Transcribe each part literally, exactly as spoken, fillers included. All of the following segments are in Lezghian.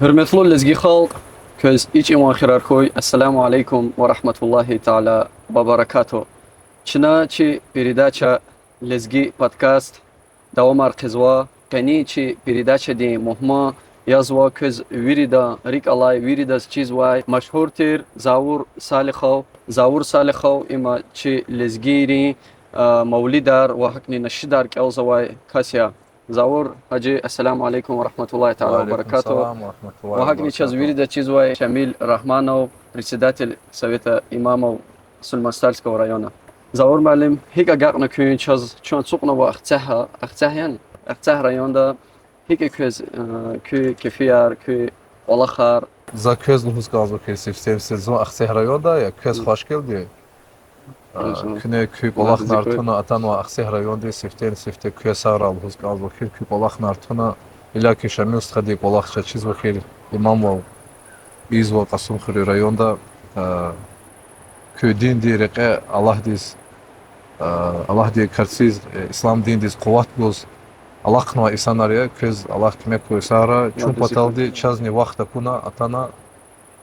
Гьуьрметлу лезги халкь, квез ичӀиван хийирар хьуй, ассаламу алейкум ва рагьматуллагьи таала ва баракатугь. Чна чи передача, лезги подкаст давамар хъийизва. Къенин чи передачадин мугьман язва квез виридан рикӀ алай, виридаз чизвай машгьур тир Заур Салихов. Заур Салихов им чи лезгийрин, а, мавлидар ва гьакӀни нашидар кӀелзавай кас я. Заур гьажи, ассаламу алейкум ва рагьматуллагьи таала ва баракатугь. Ва гьакӀни чаз виридаз чизвай Шамил Рагьманов, председатель Совета имамов Сулейман-Стальского района. Заур муаллим, гьикӀ агакьна куьн чаз, чун ацукьнава Ахцегь, Ахцегь яни? Ахцегь районда гьикӀ я квез, э, куь кефияр, куь кӀвалахар? За квез лугьуз кӀанзава хьи, сифтени-сифте зун Ахцегь районда я, квез хвашгелди. Куьне куь кӀвалахни артуна, атанва Ахцегь районди, сифтени-сифте квез сагърай лугьуз кӀанзава хьи, куь кӀвалахни артуна, иллаки Шамил стхади кӀвалах чаз чизва хьи, имамвал ийизва Кьасумхуьруьн районда, куь динди рекье Аллагьдиз, Аллагьди карциз, ислам диндиз къуват гуз алахънавай инсанар я, квез Аллагь куьмек хьуй, сагърай, чун паталди чазни вахт акуна, атана,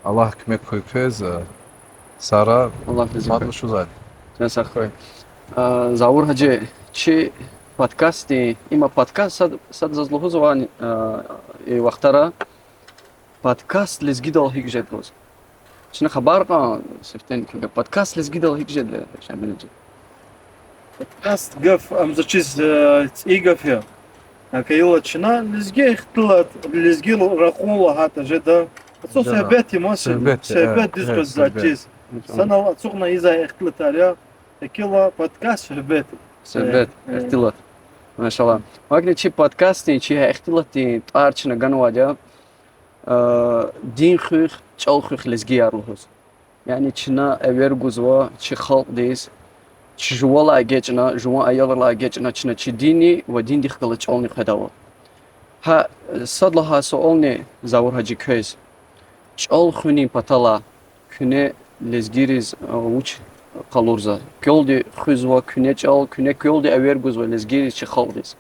Аллагь куьмек хьуй квез, сагърай, Аллагь рази хьуй. Чан сагъ хьуй. Заур гьажи, чи подкастдин, има подкаст сад, сад заз лугьузва, и вахтара подкаст лезгидал гьикӀ жед лугьуз. Чна хабар кьан сифтени куьне, подкаст лезгидал гьикӀ жеда, Шамил гьажи? Подкаст гаф ам заз чиз, цӀийи гаф я. Гьакӏ хьайила чна лезги ихтилат, лезги ракъун лагьайтӏа жеда. Ацукь суьгьбет я, ма, суьгьбет, дуьз къвезвай чиз. Санал ацукьна ийизвай ихтилатар я. Гьакӏ хьайила подкаст суьгьбет. Суьгьбет, ихтилат. Машаллагь. Вакни чи подкастдин, чи ихтилатдин тӏвар чна ганвайди я, дин хуьх, чӏал хуьх, лезгияр лугьуз. Яни чна эвер гузва чи халкьдиз, чи жувалай эгечӏна, жуван аялрилай эгечӏна чна чи динни ва диндихъ галаз чӏални къведайвал. Гьа, сад лагьай суални, Заур гьажи, квез. Чӏал хуьнин патала куьне лезгийриз вуч къалурзава? Квелди хуьзва куьне чӏал, куьне квелди эвер гузва лезгийриз, чи халкьдиз?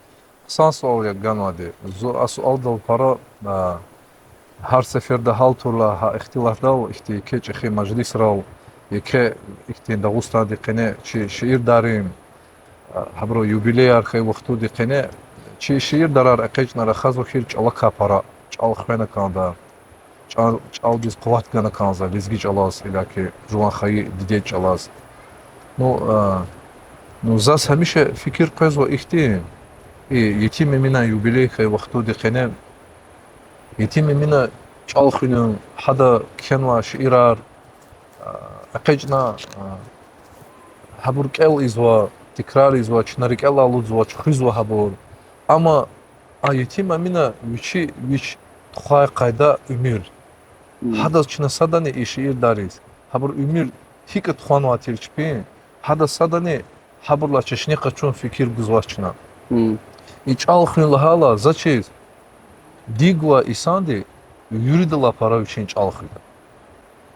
Хъсан суал я ганвайди. Зун а суалдал пара, гьар сеферда гьалтурла гьа ихтилатдал, ихьтин еке чӏехи мажлисрал, еке ихьтин Дагъустандин къене чи шиирдарин, гьабурун юбилеяр хьайи вахтунин къене чи шиирдарар экъечӏна рахазва хьи чӏалакай пара, чӏал хвена кӏанда, чӏал, чӏалдиз къуват гана кӏанзава, лезги чӏалаз, иллаки жуван хайи дидед чӏалаз. Ну, ну, заз гьамиша фикир къвезва ихьтин, и Етим Эминан юбилей хьайи вахтунин къене Етим Эмина чӏал хуьнин, гьада кхьенвай шиирар экъечӏна, гьабур кӏел ийизва, тикрар ийизва, чна рикӏелай алудзавач, хуьзва гьабур. Амма а Етим Эмина вичи вич тухвай къайда, уьмуьр. Гьадаз чна садани и шиирдариз, гьабурун уьмуьр гьикӏ тухванвай тир чпин, гьадаз садани гьабурулай чешне къачун фикир гузвач чна. И чӏал хуьн лагьайла, заз чиз, дин гвай инсанди виридалай пара вичин чӏал хуьда.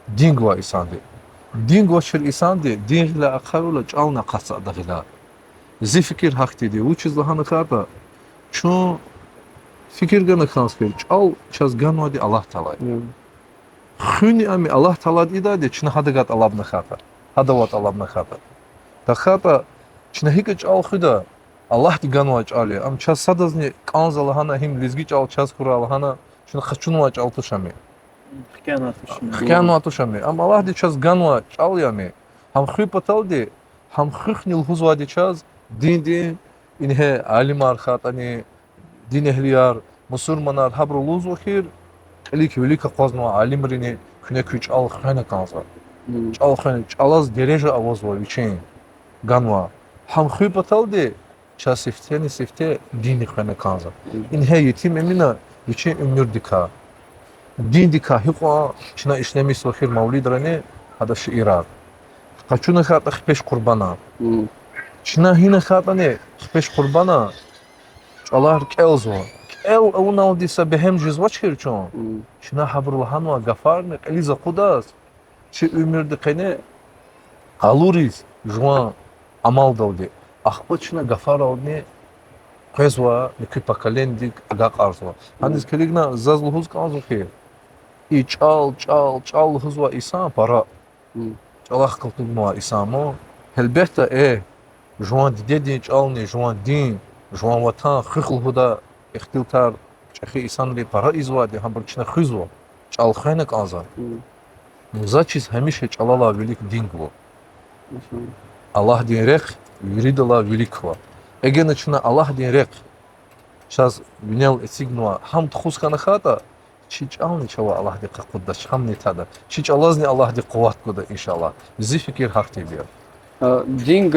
Дин гвай инсанди. Дин гвачир инсанди дин гъиляй ахъайвал чӏални акъатзава гъиляй. Зи фикир гьахьтинди я. Вучиз лагьана хьайитӏа, чун фикир гана кӏанзава хьи, чӏал чаз ганвайди Аллагь Таалади. Хуьни ам Аллагь Таалади ийидайди, чна гьадавай тӏалабна хьайитӏа, гьадавай тӏалабна хьайитӏа. ТахьайтӀа чна гьикӏ чӏал хуьда, Аллагьди ганвай чӏал я. Ам чаз садазни кӏанзава лагьана, гьим лезги чӏал чаз хьурай лагьана, чна къачунвай чӏал туш ам. Хкянавай туш ам. Ам Аллагьди чаз ганвай чӏал я ам. Гьам хуьн паталди, гьам хуьхни лугьузвайди чаз диндин, ингье алимар хьайитӏани, дин эгьлияр, мусурманар, гьабуру лугьузва хьи, кьилик-вилик акъвазнавай алимрини куьне куь чӏал хвена кӏанзава. Чӏал хвена, чӏалаз дережа авазва вичин ганвай. Гьам хуьн паталди чаз сифтени-сифте динни хвена кӏанзава. Ингье Етим Эмина вичин уьмуьрдикай, диндикай гьикьван чна ишлемишзава хьи мавлидрани, гьадан шиирар. Къачуна хьайитӏа Хпеж Къурбана. Чна гьина хьайитӏани Хпеж Къурбана чӏалар кӏелзава. Кӏел авуналди са бегьем жезвач хьи чун, чна гьабуру лагьанвай гафарни кьилиз акъудаз, чи уьмуьрдин къене къалуриз жуван амалдалди. Ахпа чна гафарални къвезва, муькуь поколениедик агакьарзава. Гьаниз килигна заз лугьуз кӏанзава хьи, И чӀал, чӀал, чӀал лугьузвай инсан пара. ЧӀалахъ калтугнавай инсан ман. Гьелбетда, э, жуван дидедин чӀални, жуван дин, жуван ватан хуьх лугьудай ихтилатар чӀехи инсанри пара ийизвайди, гьабур чна хуьзва, чӀал хвена кӀанзава. Заз чиз гьамиша чӀалалай вилик дин гва. Аллагьдин рехъ виридалай вилик ква. Эгена чна Аллагьдин рехъ чаз винел эцигнавай гьам тухуз хьана хьайитӀа, чи чӀални чавай Аллагьди къакъуддач, гьамни тада. Чи чӀалазни Аллагьди къуват гуда, иншаллагь. Зи фикир гьахьтинди я. Дин,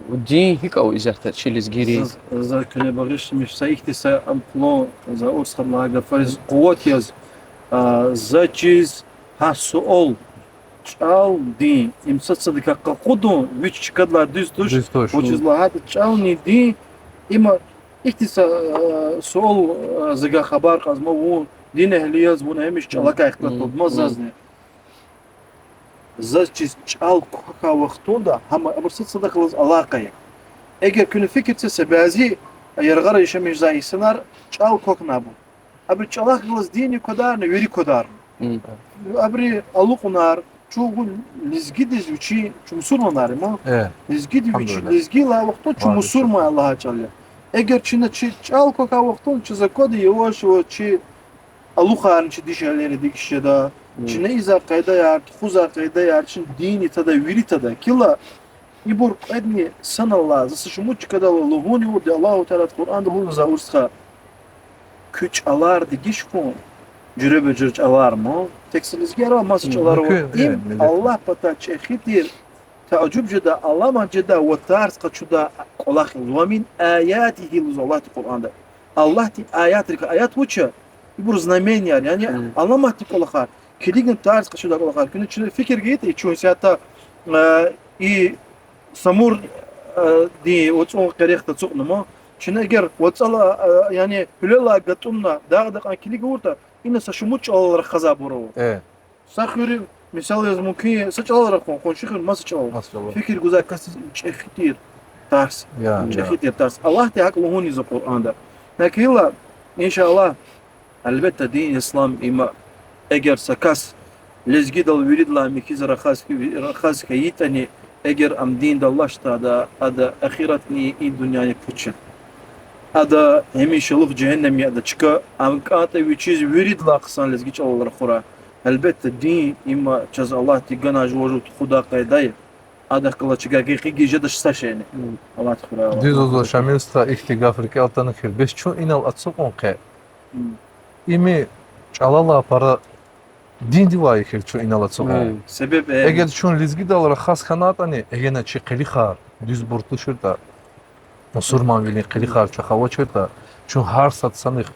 дин гьикӀ ава исятда чи лезгийрин? За, за куьне багъишламиш, са ихьтин са ам хъулун, за урсхъад лагьай гафариз къуват яз, за чиз гьа суал, чӀал, дин, им сад-садакай къакъудун вич чкадалай дуьз туш. Дуьз туш. Вучиз лагьайтӀа чӀални дин, има ихьтин са суал, за гьа хабар кьазма, вун дин эгьли яз, вуна гьамиша чӀалакай ихтилат авудмаз зазни. Заз чиз чӀал квахьай вахтунда гьам абур сад-садахъ галаз алакъа я. Эгер куьне фикир це, са бязи яргъара яшамиш жезвай инсанар чӀал квахьнай абур. Абуру чӀалахъ галаз динни квадарна, вири квадарна. Абуру алукьунар, чун вун лезгидиз вичин, чун мусурманар я ман. Лезгиди вичин, лезгидилай вахтунда чун мусурман я лагьай чӀал я. Эгер чна чи чӀал квахьай вахтунда чаз аквада яваш-яваш чи алукьарна чи дишегьлийри дегиш жеда, чна ийизвай къайдаяр, тухузвай къайдаяр, чна динни тада, вири тада. Кила ибур кьведни санал, за са шумуд чкадал лугьун авурди, Аллагьу Таалади Къуръанда лугьузва, урсха: куь чӀалар дегиш хьун, жуьреба-жуьре чӀалар ман, тек са лезгияр ава, маса чӀалар ава, им Аллагь патай чӀехи тир, тажуьб жедай, аламат жедай ва тарс къачудай кӀвалах я. Ва мин аятигьи лугьузва Аллагьди Къуръанда. Аллагьдин аятрикай, аят вуч я? Ибур знаменияр, яни аламатдин кӀвалахар. Килигна тарс къачудай кӀвалахар. Куьне чна фикир гайитӀа, и чун исятда, и Самур, дин вацӀун къерехда ацукьна ман. Чна эгер вацӀалай, яни гьуьлелай гатӀунна дагъда кьван килиг авуртӀа, ина са шумуд чӀалал рахазвайбур ава. Са хуьруьн мисал яз мумкин я са чӀалал рахун, къунши хуьруьн маса чӀалал. Фикир гузвай касдиз чӀехи тир тарс. ЧӀехи тир тарс. Аллагьди гьакӀ лугьузва Къуръанда. Гьакӏ хьайила, иншаллагь, гьелбетда, дин ислам има, эгер са кас лезгидал виридалай михьиз рахаз, рахаз хьайитӀани, эгер ам диндал алачтӀа, ада, ада ахиратни и дуьньяни пуч я. Ада гьамишалугъ жегьеннемда чка, ам кӀантӀа вичиз виридалай хъсан лезги чӀалал рахурай. Гьелбетда, дин има чаз Аллагьди ганай жува-жув тухудай къайда я. Адахъ галаз чаз гекъигиз жедач са шейни. Аллагьди хуьрай. Дуьз лугьузва, Шамил стха, ихьтин гаф рикӀел атана хьи, бес чун инал ацукьун къе, им чӀалалай пара диндивай эхир чун инал ацукьун. Себеб, эгер чун лезгидал рахаз хьанатӀани, эгена чи къилихар дуьзбур туширтӀа, мусурманвилин къилихар чахъ авачиртӀа, чун гьар сад санихъ,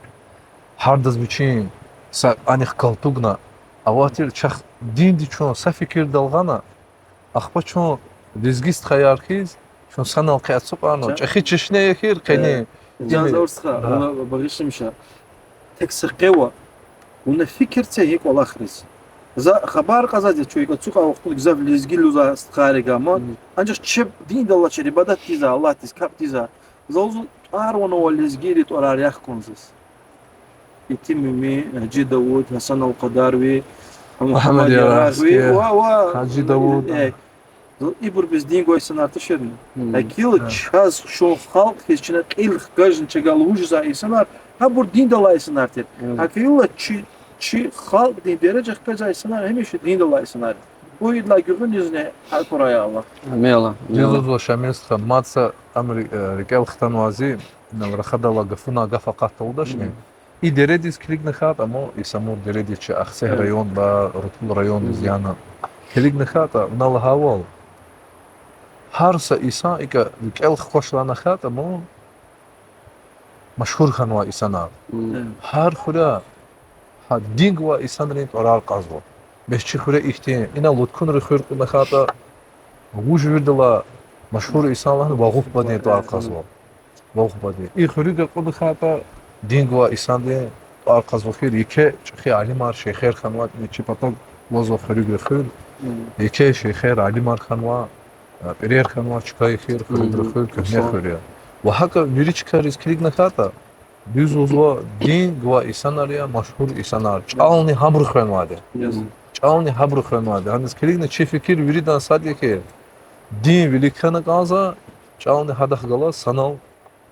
гьардаз вичин са анихъ калтугна аватир, чахъ динди чун са фикирдал гъана, ахпа чун лезги стхаяр хьиз, чун санал къе ацукьарна, чӀехи чешне я эхир къени. Жан, за урсха, вуна багъишламиша. Тек са къе ава, вуна фикир це и кӀвалахриз. За хабар кьазвайди я, чун икӀ ацукьай вахтунда гзаф лезги лугьузвай стхайри гьама, анжах чеб диндал алачир, ибадат тийизвай, Аллагьдиз капӀ тийизвай. За лугьузва, тӀвар ван ава лезгийрин тӀварар яхъ кӀанзаз. Итим Эмин, Гьажи Давуд, Гьасан Алкьвадарви, Мугьаммад Ярагъви, ва, ва, Гьажи Давуд. Ибур бес дин гвай инсанар туширни? ГьакӀ хьайила чаз чун халкь хьиз чна кьил хкажна чавай лугьуз жезвай инсанар, гьабур диндал алай инсанар тир. ГьакӀ хьайила чи, чи халкьдин дережа хкажзавай инсанар гьамиша диндал алай инсанар. Ва идалай гуьгъуьнизни гьакӀ хьурай, я Аллагь. Дуьз лугьузва, Шамил стха, мад са ам ри-, рикӀел хтанвайди я, инал рахадайла гафунай гаф акъатдалдачни. И дередиз килигна хьайитӀа, ам и Самур дередиз, чи Ахцегь районда, Рутул райондиз яна. Килигна хьайитӀа, вуна лагьайвал, гьар са инсан икӀа рикӀел хкваш лагьана хьайитӀа, ам машгьур хьанвай инсанар. Гьар хуьре гьа дин гвай инсанрин тӀварар кьазва. Бес чи хуьре ихьтин, инал Луткунрин хуьр кьуна хьайитӀа, вуж виридалай машгьур инсан лагьана Вагъуф бадин тӀвар кьазва. Вагъуф бади. И хуьруьгра кьуна хьайитӀа, дин гвай инсандин тӀвар кьазва хьи, еке чӀехи алимар, шейхер хьанва, чи патав лугьузва хуьруьгра хуьр. Еке шейхер, алимар хьанва, пӀирер хьанва, чка я эхир, хуьруьгра хуьр, куьгьне хуьр я. Ва гьакӀа вири чкайриз килигна хьайитӀа, Дуьз лугьузва, дин гвай инсанар я машгьур инсанар. ЧӀални гьабуру хвенвайди. ЧӀални гьабуру хвенвайди. Гьаниз килигна чи фикир виридан сад я хьи, дин вилик хьана кӀанза, чӀални гьадахъ галаз санал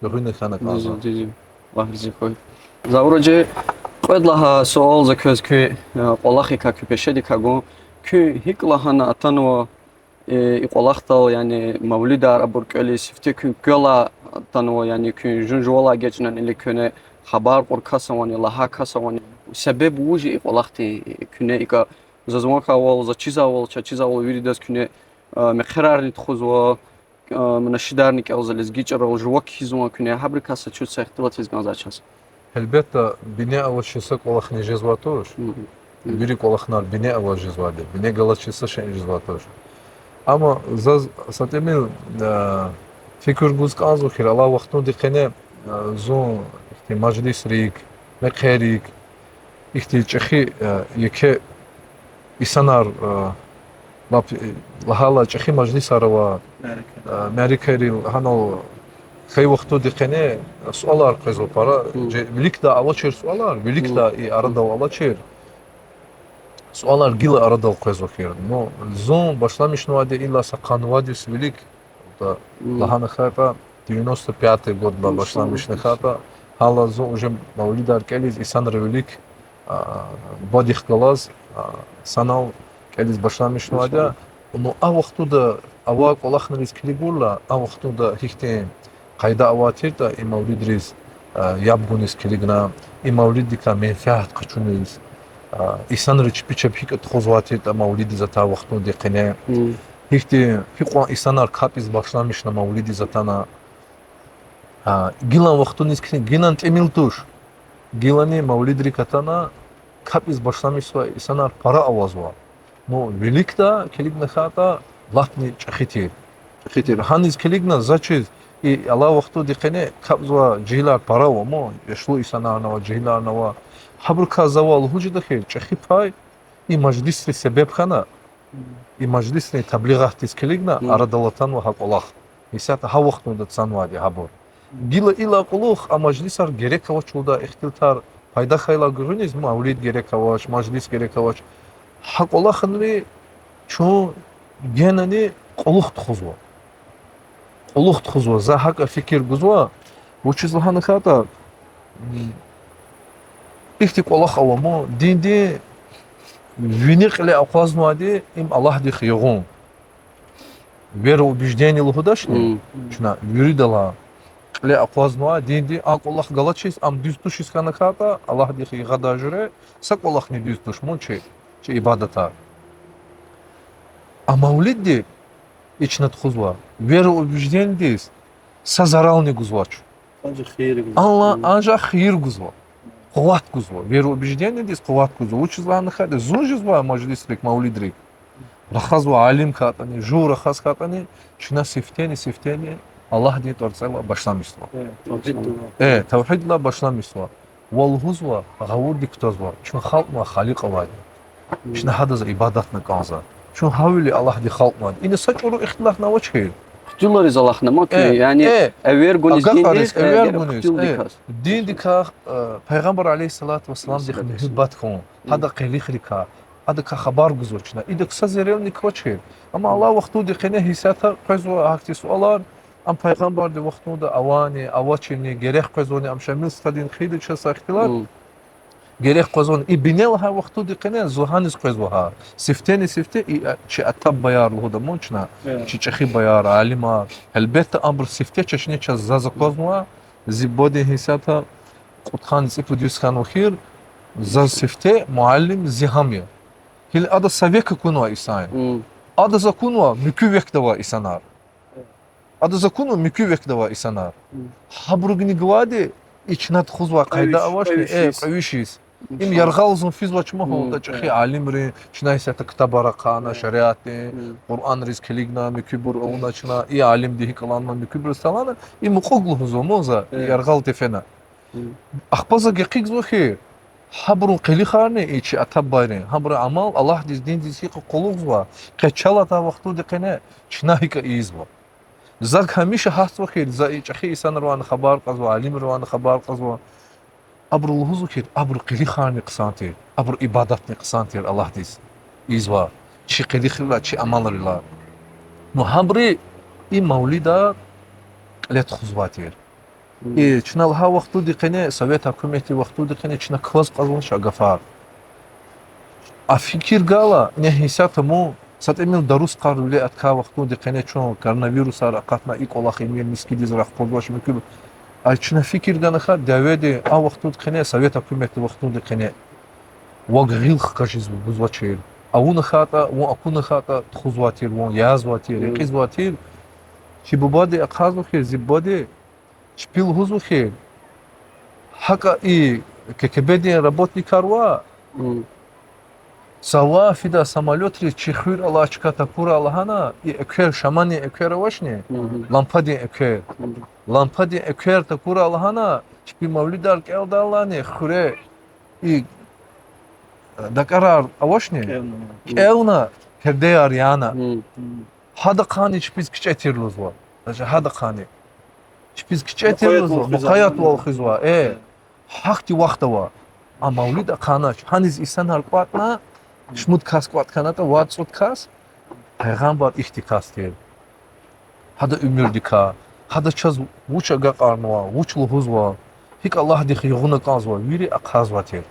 гуьгъуьна хьана кӀанза. Дуьз я, дуьз я. Аллагь рази хьуй. Заур-гьажи, кьвед лагьай суал за квез куь, э, кӀвалахикай, куь пешедикай гун. Куьн гьикӀ лагьана атанва, э, и кӀвалахдал, яни мавлидар абур кӀелиз, сифте куьн квелай атанва, яни куьн жун-жувалай эгечӀнани, или куьне хабар кьур кас авани, лагьай кас авани? Себеб вуж я и кӀвалахдин, куьне икӀа, заз ван хьайвал, заз чизвайвал, чаз чизвайвал, виридаз куьне, э, мехъерарни тухузва, э, нашидарни кӀелзава, лезги чӀалал жува кхьизва куьне, гьабурукай са чӀавуз ихтилатиз кӀанзавай чаз. Гьелбетда, бине авачиз са кӀвалахни жезвай туш. Вири кӀвалахнар бине аваз жезвайди, бине галачиз са шейни жезвай туш. Амма заз са тӀимил, э, фикир гуз кӀанзава хьи, алай вахтунди къене, э, зун ихьтин межлисрик, мехъерик, ихьтин чӀехи, э, еке инсанар, э, лап, э, лагьайла чӀехи межлисар ава, э, мярекатар, гьанал хьайи вахтунди къене суалар къвезва пара, виликдай алачир суалар, виликдай и арадал алачир суалар гила арадал къвезва хьи. Ну, зун башламишнавайди ила са къанни вад йис вилик, лагьана хьайитӀа, девяносто пятый годдилай башламишна хьайитӀа, гьала зун уже мавлидар кӀелиз, инсанрин вилик, а, бадихъ галаз, а, санал кӀелиз башламишнавайди я. Ну, а вахтунда авай кӀвалахриз килигайла, а вахтунда гьихьтин къайда авай тиртӀа и мавлидриз, а, яб гуниз килигна, и мавлиддикай менфят къачуниз, а, инсанри чпи чеб гьикӀ тухузвай тиртӀа мавлидиз атай вахтунди къене, гьихьтин, гьикьван инсанар капӀиз башламишна мавлидиз атана, а, гилан вахтуниз килигна, гилан тӀимил туш. Гилани мавлидрик атана, капӀиз башламишзавай инсанар пара авазва. Ну, виликдай килигна хьайитӀа, лапни чӀехи тир. ЧӀехи тир. Гьаниз килигна, заз чиз, и алай вахтунди къене капӀзавай жегьилар пара ава, ма, яшлу инсанарни ава, жегьиларни ава. Гьабурукай завай лугьуз жеда хьи, чӀехи пай и межлисри себеб хьана, и межлисрин таблигъатдиз килигна, арадал атанва гьа кӀвалах. Исятда гьа вахтунда цанвайди гьабур. Гила ила кьулухъ а межлисар герек авач лугьудай ихтилатар пайда хьайила гуьгъуьниз, мавлид герек авач, межлис герек авач. Гьа кӀвалахри чун генани кьулухъ тухузва. Кьулухъ тухузва, за гьакӀа фикир гузва, вучиз лагьана хьайитӀа, м, ихьтин кӀвалах ава, ма, диндин вини кьиле акъвазнавайди им Аллагьдихъ ягъун. Вероубеждение лугьудачни, чна виридалай кьиле акъвазнавай диндин а кӀвалах галачиз, ам дуьз тушиз хьана хьайитӀа, Аллагьдихъ ягъадай жуьре, са кӀвалахни дуьз туш, ма, чи, чи ибадатар. А мавлидди ична тухузва, вероубеждениедиз са зарални гузвач. Анжах хийир гузва. Къуват гузва. Вероубеждениедиз къуват гузва. Вучиз лагьана хьайитӀа, зун жезвай межлисрик, мавлидрик, рахазва алим хьайитӀани, жув рахаз хьайитӀани, чна сифтени-сифтени Аллагьдин тӀварцӀелай башламишзава. Э, тавгьиддилай башламишзава. Ва лугьузва, гъавурди кутазва, чун халкьнавай Халикь авайди. Чна гьадаз ибадатна кӀанзава. Чун гьавиляй Аллагьди халкьнавайди. Ина са чӀуру ихтилатни авач хьи. Хъуьтуьлариз алахъна, ма, куьн, яни, эвер гуниз, агакьариз, эвер гуниз, хъуьтуьлдикай. Диндикай, э, Пайгъамбар عليه الصلاة والسلامдихъ муьгьуьббат хьун, гьадан къилихрикай, адакай хабар гузвач чна. Идак са зарални квач хьи. Амма алай вахтунди къене гьисятда къвезва гьахьтин суалар, ам Пайгъамбардин вахтунда авани, авачирни, герек къвезвани, ам Шамил стхадин хъийида чаз са ихтилат. Герек къвезвани, и бине лагьай вахтунди къене зун гьаниз къвезва гьа. Сифтени-сифте и, а, чи атаб баяр лугьуда, ма, чна, чи чӀехи баяр, алимар. Гьелбетда, абур сифте чешне чаз заз аквазнава, зи бубадин гьисятда кьудкъанни цӀипуд йис хьанва хьи, заз сифте муаллим зи гьам я. Гила ада са век акунвай инсан я. Адаз акунва муькуь векда авай инсанар. Адаз акунва муькуь векда авай инсанар. Гьабуругни гвайди и чна тухузвай къайда авачни, э, кьве виш йис. Им яргъал зун физвач, ма, гьа чӀехи алимрин, чна исятда ктабар ахъайна шариатдин, Къуръанриз килигна, муькуьбур авуна чна, и алимди гьикӀ лагьанва, муькуьбуруз талгьана, им мукьув лугьузва, ма, за яргъал тефена. Ахпа за гекъигзава хьи, гьабурун къилихарни, и чи атабайрин, гьабурун амал Аллагьдиз, диндиз гьикӀ къуллугъзава, къе чал атай вахтунди къене чна гьикӀ ийизва. Зак гьамиша гьатзава хьи, за и чӀехи инсанривайни хабар кьазва, алимривайни хабар кьазва. Абуру лугьузва хьи, абуру къилихарни хъсан тир, абуру ибадатни хъсан тир Аллагьдиз ийизва, чи къилихрилай, чи амалрилай. Ну, гьабуру и мавлидар кьиле тухузвай тир. И чна лагьай вахтунди къене, совет гьукуматдин вахтунди къене чна кваз кьазвач а гафар. А фикир гайила, ингье исятда мун, са тӀимил дарускарвиле аткай вахтунди къене чун коронавирусар акъатна, и кӀвалах ийимир, мискӀиндиз рахкурзавач муькуьб. А чна фикир гана хьи, дяведин а вахтунди къене, совет гьукуматдин вахтунди къене вак гъил хкажиз гузвачир. Авуна хьайитӀа, вун акуна хьайитӀа, тухузвай тир, вун язавай тир, рекьизвай тир. Чи бубади ахъайзава хьи, зи бубади, чпи лугьузва хьи, гьакӀа и КГБ-дин работникар ва, цавай фидай самолётриз чи хуьр алай чка такурай лагьана, и эквер, шаманин эквер авачни, лампадин эквер. Лампадин эквер такурай лагьана, чпи мавлидар кӀелдайлани хуьре и дакӀарар авачни, кӀелна, пердеяр яна. Гьадахъани чпиз кичӀе тир лугьузва. Даже гьадахъани чпиз кичӀе тир лугьузва, мукъаятвал хуьзва, э. Гьахьтин вахт ава. А мавлид ахъайнач, гьаниз инсанар кӀватӀна, шумуд кас кӀватӀ хьанатӀа, вад-цӀуд кас, пайгъамбар ихьтин кас тир. Гьада уьмуьрдикай, гьада чаз вуч агакьарнава, вуч лугьузва, гьикӀ Аллагьдихъ югъуна кӀанзава, вири ахъайзавай тир.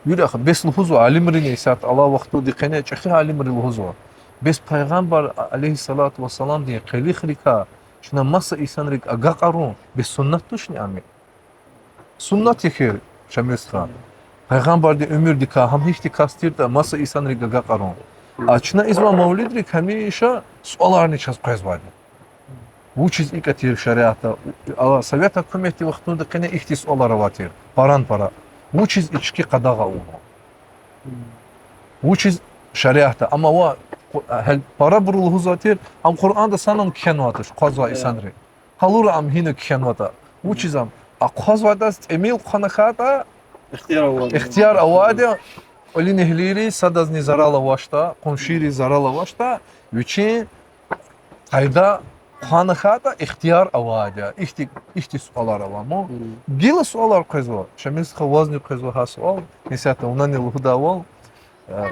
Вири ахъ-, бес лугьузва алимрини, исятда алай вахтунди къене чӀехи алимри лугьузва, бес пайгъамбар, عليه الصلاة والسلامдин къилихрикай чна маса инсанрик агакьарун бес суннат тушни ам? Суннат я хьи, Шамил стха, пайгъамбардин уьмуьрдикай гьам гьихьтин кас тиртӀа маса инсанрик агакьарун. А чна ийизвай мавлидрик гьамиша суаларни чаз къвезвайди. Вучиз икӀ тир шариатда? А совет гьукуматдин вахтунди къене ихьтин суалар авай тир, паран-пара. Вучиз ички къадагъа авунва? Вучиз шариатда? Амма ва къу-, гьел парабуру лугьузвай тир, ам Къуръанда санал кхьенвай туш, хъвазвай инсанри. Къалура ам гьина кхьенватӀа. Вучиз ам? Ахъвазвайдаз тӀимил хъвана хьайитӀа, ихтияр авайди я, кӀвалинэгьлийри садазни зарал авачтӀа, къуншийриз зарал авачтӀа, вичин къайда хъвана хьайитӀа ихтияр авайди я. Ихьтин, ихьтин суалар ава ман. Гила суалар къвезва, Шамил стха, вазни къвезва гьа суал, исятда вунани лугьудайвал, э,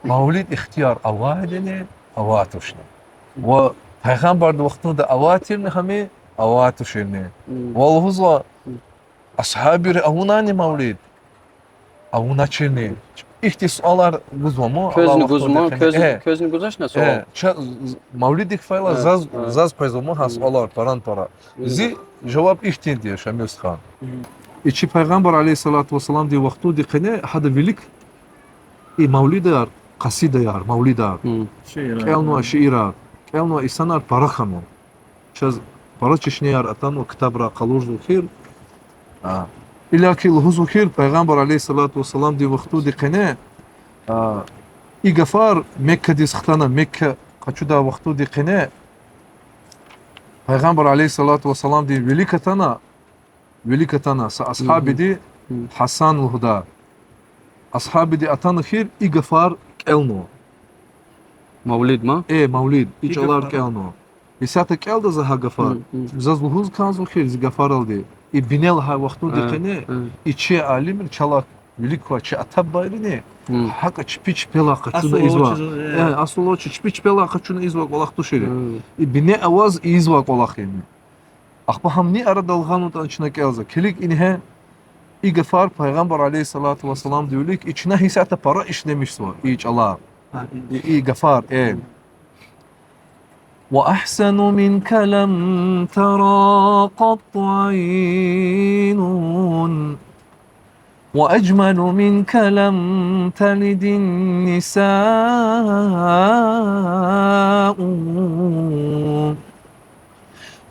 мавлид ихтияр авайдини, авай тушни? Ва пайгъамбардин вахтунда авай тирни гьам, авай туширни? Ва лугьузва, асгьабийри авунани мавлид, авуначирни? Ихьтин суалар гузва ман. Квезни гузман, квез-, квезни гузвачни суал? Э, ча-, з-, мавлиддик фейила заз, заз къвезва ман гьа суалар паран-пара. Зи жаваб ихьтинди я, Шамил стха. И чи пайгъамбар, عليه الصلاة والسلامдин вахтунди къене гьада вилик и мавлидар, къасидаяр, мавлидар, кӀелнавай шиирар, кӀелнавай инсанар пара хьанва. Чаз пара чешнеяр атанва, ктабра къалурзава хьи. А, иллаки лугьузва хьи, пайгъамбар, عليه الصلاة والسلامдин вахтунди къене, а, и гафар Меккадиз хтана, Мекка къачудай вахтунди къене, пайгъамбар, عليه الصلاة والسلامдин вилик атана, вилик атана са асгьабиди, Гьасан лугьудай асгьабиди атана хьи, и гафар кӀелнава. Мавлид ма? Э, мавлид, и чӀалар кӀелнава. Исятда кӀелда за гьа гафар. Заз лугьуз кӀанзава хьи, зи гафаралди, и бине лагьай вахтунди къене, и чи алимри, чалай вилик квай чи атабайрини, гьакӀа чпи чпелай къачуна ийизвай. Э, асул авачиз чпи чпелай къачуна ийизвай кӀвалах тушир. И бине аваз ийизвай кӀвалах я им. Ахпа гьамни арадал гъанватӀани чна кӀелзава. Килиг ингье, и гафар пайгъамбар, عليه الصلاة والسلامдин вилик, и чна исятда пара ишлемишзава и чӀалар. И, и гафар, э. وأحسن منك لم تر قط عين، وأجمل منك لم تلد النساء.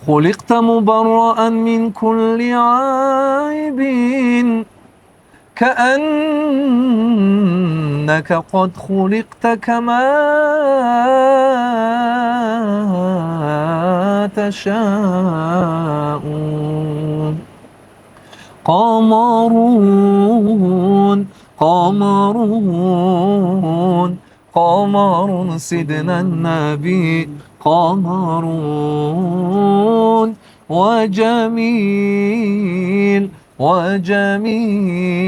خلقت مبرأ من كل عيب، كأنك قد خلقت كما تشاء. قمر، قمر، قمر سيدنا النبي، قمر وجميل وجميل،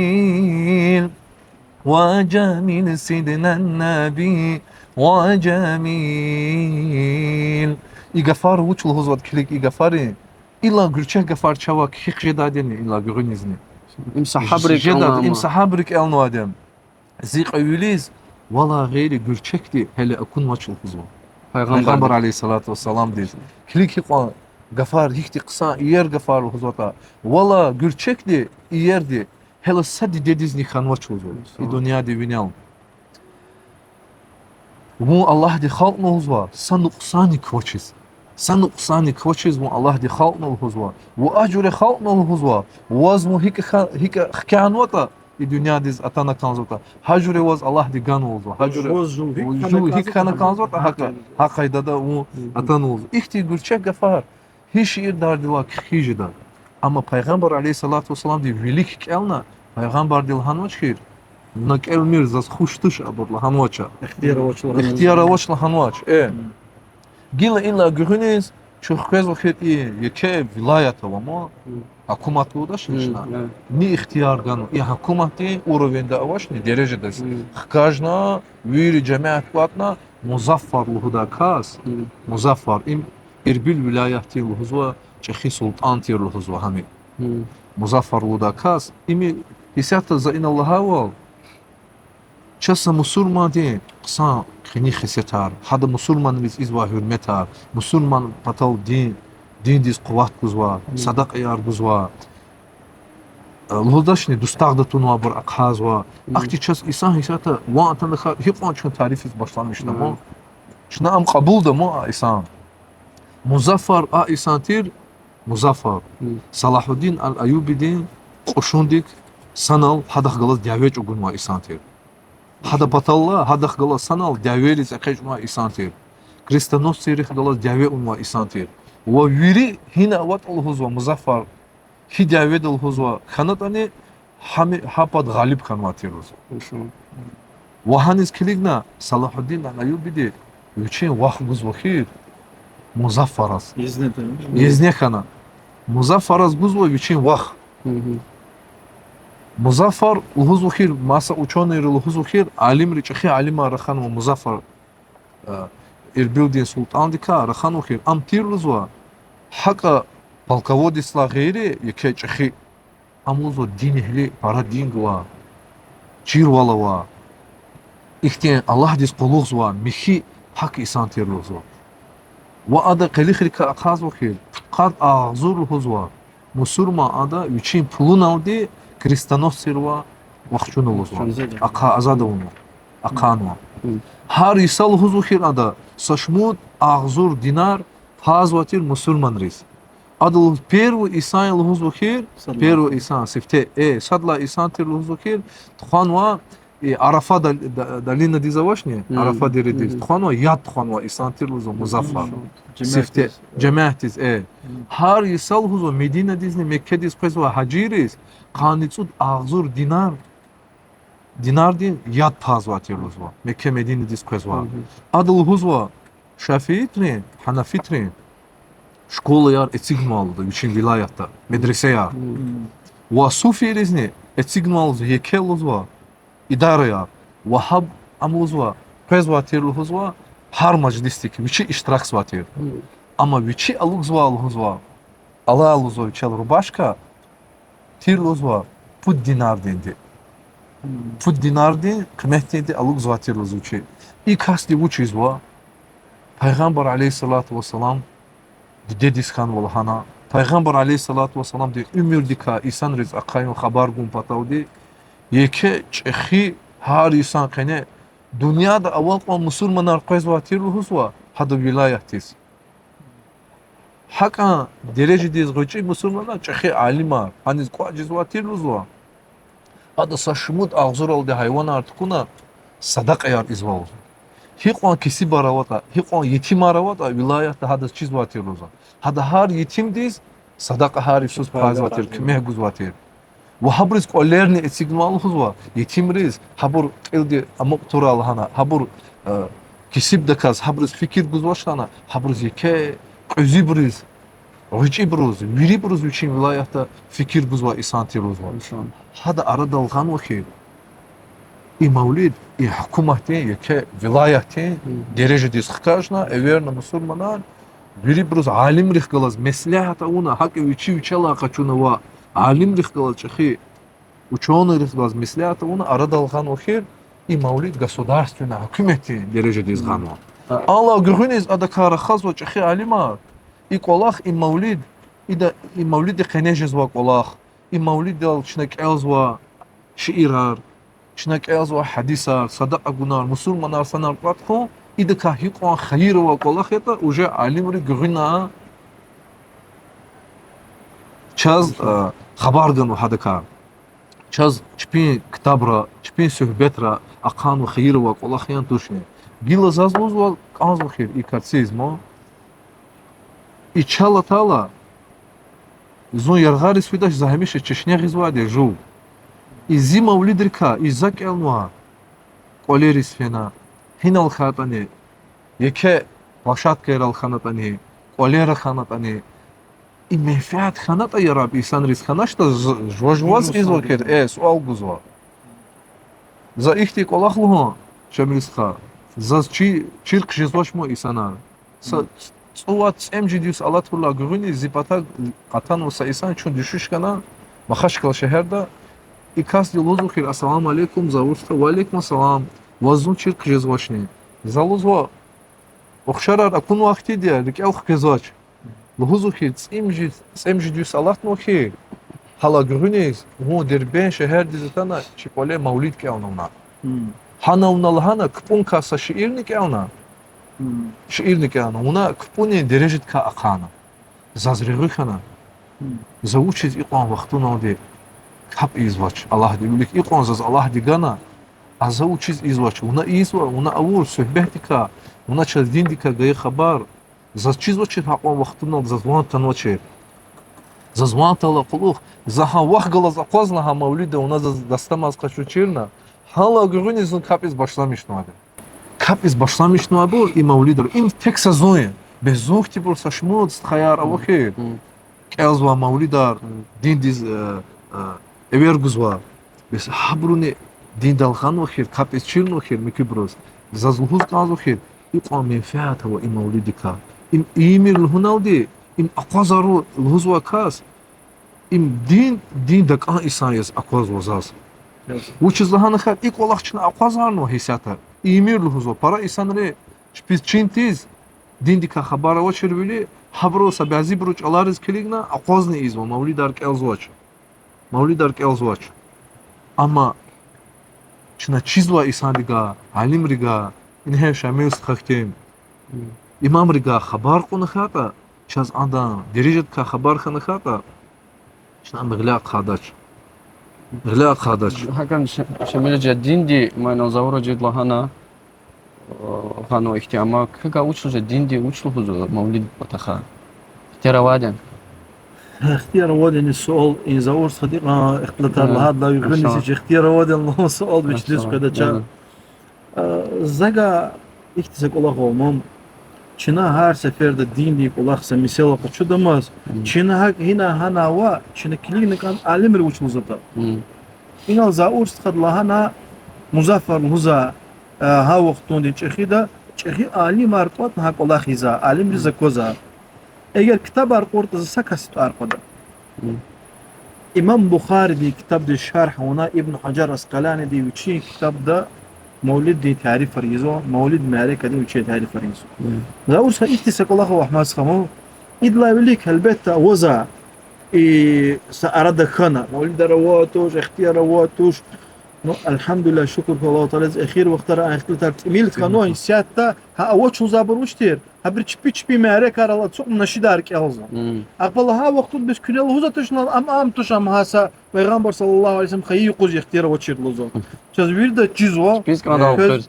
وجميل سيدنا النبي، وجميل. И гафар вуч лугьузватӀа килиг, и гафари, ила гуьрчег гафар чавай кхьихъ жедайдини ила гуьгъуьнизни. Им сагьабри жеда, кӀелнава им ма. Сагьабри кӀелнавайди. Зи кьве вилиз валай гъейри гуьрчегди гьеле акунвач лугьузва. Пайгъамбар, Пайгъамбар عليه الصلاة والسلامдиз. Килиг гьикьван гафар, гьихьтин хъсан иер гафар лугьузватӀа. Валай гуьрчегди, иерди гьеле са дидедизни хьанвач лугьузва и дуьньяда винел. Вун Аллагьди халкьна лугьузва са нукьсанни квачиз. Са нукьсанни квачиз вун Аллагьди халкьна лугьузва. Ва а жуьре халкьна лугьузва, ваз вун гьикӀ ха-, гьикӀ хкянаватӀа, и дуьньядиз атана кӀанзаватӀа, гьа жуьре ваз Аллагьди ганва лугьузва. Гьа жуьре жув гьикӀ хьана кӀанзаватӀа, гьа къайдада вун атана лугьузва. Ихьтин гуьрчег гафар гьи шиирдалди ва кхьихъ жеда. Амма Пайгъамбар عليه الصلاة والسلامди вилик кӀелна, Пайгъамбарди лагьанвач хьи, на кӀелмир, заз хуш туш абур лагьанвач. Ихтияр авач лагьанвач. Ихтияр авач лагьанвач. Э. Гила ила гуьгъуьниз чун хквезва хьи, и еке вилаят ава ма, гьукумат лугьудачни чна. Ни ихтияр ганва, и гьукуматдин уровеньда авачни, дережада хкажна, вири жемят кӀватӀна, Музаффар лугьудай кас, Музаффар, им Ирбил вилаятдин лугьузва, чӀехи султӀан тир лугьузва гьам. Музаффар лугьудай кас, им исятда за ина лагьайвал, чаз са мусурмандин хъсан къени хесетар, гьада мусурманриз ийизвай гьуьрметар, мусурман патал дин, диндиз къуват гузва, садакьаяр гузва, лугьудачни, дустагъда тунвайбур ахъайзава. Ахьтин чаз инсан исятда ван атана хьи, гьикьван чун тарифиз башламишна ма. Чна ам кьабулда ма а инсан. Музаффар а инсан тир, Музаффар. Салагьуддин ал-Айюбидин кьушундик санал гьадахъ галаз дяве чӀугунвай инсан тир. Гьадан паталай гьадахъ галаз санал дявейриз экъечӀнавай инсан тир. Крестоносцийрихъ галаз дяве авунвай инсан тир. Ва вири гьина аватӀа лугьузва Музаффар, гьи дяведа лугьузва хьанатӀани, гьа пад гъалиб хьанвай тир лугьузва. Ва гьаниз килигна Салагьуддин ал-Айюбиди вичин вах гузва хьи Музаффараз. Гезне хьана. Музаффараз гузва вичин вах. Музаффар лугьузва хьи, маса учёныйри лугьузва хьи, алимри, чӀехи алимар раханва Музаффар, Ирбилдин султӀандикай раханва хьи, ам тир лугьузва гьакӀа полководецдилай гъейри еке чӀехи, ам лугьузва динэгьли, пара дин гвай, чирвал авай, ихьтин Аллагьдиз къуллугъзавай михьи, пак инсан тир лугьузва. Ва ада къилихрикай ахъайзава хьи, къад агъзур лугьузва мусурман ада вичин пулуналди крестоносцийривай вахчуна лугьузва. Ахъа-, азад авунва, ахъайнава. Гьар йиса лугьузва хьи ада са шумуд агъзур динар пайзавай тир мусурманриз. Ада лугьуз первый инсан я лугьузва хьи, первый инсан, сифте, э, сад лагьай инсан тир лугьузва хьи, тухванва, Арафа дол-, долинадиз авачни, Арафа дередиз тухванва, яд тухванва инсан тир лугьузва Музаффар. Сифте, жемятдиз, э. Гьар йиса лугьузва Мединадизни Меккедиз къвезвай гьажийриз къанни цӀуд агъзур динар, динардин яд пайзавай тир лугьузва, Мекке-Мединадиз къвезвай. Ада лугьузва шафиитрин, гьанафитрин школаяр эцигнавай лугьузва вичин вилаятда, медресаяр. Ва суфийризни эцигнавай лугьузва еке лугьузва идараяр. Вагьаб ам лугьузва къвезвай тир лугьузва гьар мажлисдик, вичи иштиракзавай тир. Амма вичи алукӀзавай лугьузва, алай лугьузва вичел рубашка, тир лугьузва пуд динардинди. Пуд динардин къиметдинди алукӀзавай тир лугьузва вичи. И касди вуч ийизва? Пайгъамбар عليه الصلاة والسلام дидедиз хьанва лагьана, Пайгъамбар عليه الصلاة والسلامдин уьмуьрдикай инсанриз ахъаюн, хабар гун паталди, еке чӀехи, гьар инсан къене дуьньяда авай кьван мусурманар къвезвай тир лугьузва гьадан вилаятдиз. ГьакӀан дережадиз гъвечӀи мусурманар, чӀехи алимар, гьаниз кӀватӀ жезвай тир лугьузва. Ада са шумуд агъзуралди гьайванар тукӀуна, садакьаяр ийизвай лугьузва. Гьикьван кесибар аватӀа, гьикьван етимар аватӀа вилаятда, гьадаз чизвай тир лугьузва. Гьада гьар етимдиз садакьа, гьар йисуз пайзавай тир, куьмек гузвай тир. Ва гьабуруз кӀвалерни эцигнавай лугьузва, етимриз, гьабур кьилди амукь турай лагьана, гьабур, э, кесибдаказ, гьабуруз фикир гузвач лагьана, гьабуруз еке кьуьзуьбуруз гъвечӀибуруз, вирибуруз вичин вилаятда фикир гузвай инсан тир лугьузва. Гьада арадал гъанва хьи, и мавлид, и гьукуматдин, еке вилаятдин дережадиз хкажна, эверна мусурманар, вирибуруз алимрихъ галаз меслят авуна, гьакӀ вичи вичелай къачуна ва алимрихъ галаз чӀехи учёныйрихъ галаз меслят авуна, арадал гъанва хьи, и мавлид государственный, гьукуматдин дережадиз гъанва. Алай гуьгъуьниз адакай рахазва чӀехи алимар, и кӀвалах, и мавлид, ида, и мавлиддин къене жезвай кӀвалах, и мавлиддал чна кӀелзавай шиирар, чна кӀелзавай гьадисар, садакьа гунар, мусурманар санал кӀватӀ хьун, идакай гьикьван хийир авай кӀвалах ятӀа, уже алимри гуьгъуьна чаз, э, хабар ганва гьадакай. Чаз чпин ктабра, чпин суьгьбетра ахъанва хийир авай кӀвалах яни тушни. Гила заз лугьузва, кӀанзава хьи и кар циз ма. И чал атайла, зун яргъариз фидач, за гьамиша чешне гъизвайди я жув. И зи мавлидрикай, и за кӀелнавай кӀвалериз фена, гьинал хьайитӀани, еке площадкайрал хьанатӀани, кӀвалера хьанатӀани, и менфят хьанатӀа, я Раб, инсанриз хьаначтӀа, з-, жува-жуваз ийизва хьи, э, суал гузва. За ихьтин кӀвалах лугьун, Шамил стха, заз чи-, чир хъжезвач ман инсанар. Са цӀувад-цӀемуьжуьд йис алатайла гуьгъуьниз зи патав къатанва са инсан, чун дуьшуьш хьана Махачкъала шегьерда, и касди лугьузва хьи, ассаламу алейкум, Заур стха, ва алейкум ассалам, ваз зун чир хъжезвачни. За лугьузва, ухшарар акунвай хьтинди я, рикӀел хквезвач. Лугьузва хьи, цӀемуьжуьд, цӀемуьжуьд йис алатнава хьи, гьала гуьгъуьниз, вун Дербент шегьердиз атана, чи кӀвале мавлид кӀелна вуна. Гьана вуна лагьана, кпӀуникай са шиирни кӀелна. Шиирни кӀелна, вуна кпӀунин дережадикай ахъайна. Заз регъуь хьана. За вучиз икьван вахтуналди капӀ ийизвач Аллагьдин вилик, икьван заз Аллагьди гана, а за вучиз ийизвач, вуна ийизва, вуна авур суьгьбетдикай, вуна чаз диндикай гайи хабар, заз чизвачир гьакьван вахтуналди, заз ван атанвачир. Заз ван атайла кьулухъ, за гьа вахъ галаз акъвазна гьа мавлида, вуна заз дастамаз къачучирна, гьала гуьгъуьниз зун капӀиз башламишнавайди. КапӀиз башламишнавайбур и мавлидра. Им тек са зун я. Бес зун хьтинбур са шумуд стхаяр ава хьи, кӀелзавай мавлидар, диндиз, э, э, эвер гузвай. Бес гьабуруни диндал гъанва хьи, капӀиз чирнава хьи муькуьбуруз. Заз лугьуз кӀанзава хьи, икьван менфят ава и мавлидикай. Им ийимир лугьуналди, им акъвазарун лугьузвай кас, им дин, дин такӀан инсан яз аквазва заз. Вучиз лагьана хьи, и кӀвалах чна акъвазарнава гьисятда. Ийимир лугьузва, пара инсанри чпиз чин тийиз, диндикай хабар авачирвиляй, гьабуру са бязибуру чӀалариз килигна, акъвазна ийизва, мавлидар кӀелзавач. Мавлидар кӀелзавач. Амма чна чизвай инсанрига, алимрига, ингье Шамил стха хьтин имамрига хабар кьуна хьайитӀа, чаз адан дережадикай хабар хьана хьайитӀа, чна ам гъиляй ахъайдач. Гъиляй ахъайдач. ГьакӀ я, Ша-, Шамил жи, динди, ма инал Заур жи лагьана, э, гъанва ихьтин, амма квекай вуч лугьуз, динди вуч лугьузва мавлид патахъай? Ихтияр авайди яни? Ихтияр авайди яни суал, и Заур стхади кьван ихтилатар лагьайдалай, вичин ихтияр авайди яни лугьун суал вич дуьз къведач. Э, за гьа ихьтин са кӀвалах ава ман, чна гьар сеферда диндин кӀвалах са месэла къачудамаз, чна гьакӀ гьина гьана ава, чна килигна кӀанда алимри вуч лугьузватӀа. Инал Заур стхади лагьана, Музаффар лугьуза, э, гьа вахтунди чӀехида, чӀехи алимар кӀватӀна гьа кӀвалах ийиза, алимриз акваза. Эгер ктабар кьуртӀа, за са касдин тӀвар кьада. Имам Бухаридин ктабдиз шаргь авуна Ибн Гьажар Аскъаланиди вичин ктабда мавлиддин тарифар ийизва, мавлид мярекатдин вичин тарифар ийизва. Заур стха, ихьтин са кӀвалах ава, Агьмад стха, идалай вилик гьелбетда авазва, и са арада хьана, мавлидар авай туш, ихтияр авай туш. Ну, альгьамдулиллагь, шукур хьуй Аллагьу Тааладиз, эхир вахтара а ихтилатар тӀимил хьанва, исятда гьа авач лугьузвайбур вуч тир? Гьабуру чпи-чпи мярекатар ала ацукьна нашидар кӀелзава. Ахпа лагьай вахтунда бес куьне лугьузватӀа чна, ам, ам туш, ам гьа са Пайгъамбар صلى الله عليه وسلم хайи юкъуз ихтияр авачир лугьузва. Чаз вирида чизва. Квез,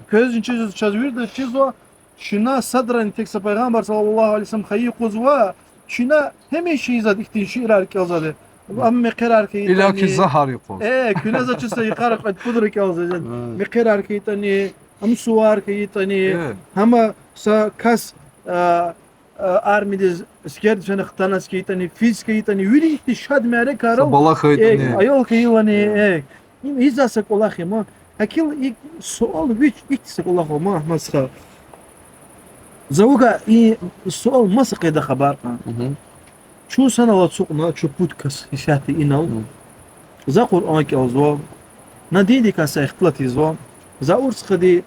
квез чизва, чаз вирида чизва. Чна садрани тек са Пайгъамбар صلى الله عليه وسلم хайи юкъузва. Чна гьамиша ийизвайди ихьтин шиирар кӀелзавайди. Ам мехъерар хьайитӀани. Иллаки за гьар юкъуз. Э, куьне за чиз са йикъара кьвед-пудра кӀелзавайди. Мехъерар хьайитӀани, ам сувар хьайитӀани. Гьама са кас, а, а, армиядиз, аскердиз фена хтаназ хьайитӀани, физ хьайитӀани, вири ихьтин шад мярекатра, са балагь хьайитӀани, э, аял хьайилани, э. Им иза са кӀвалах я ман. Гьакил и суал вич ихьтин са кӀвалах ва ман, Агьмад стха. За вугай и суал маса къайда хабар кьан. Чун санал ацукьна, чун пуд кас исятда инал. За Къуръан кӀелзава, на диндикай са ихтилат ийизва. За урс хьайиди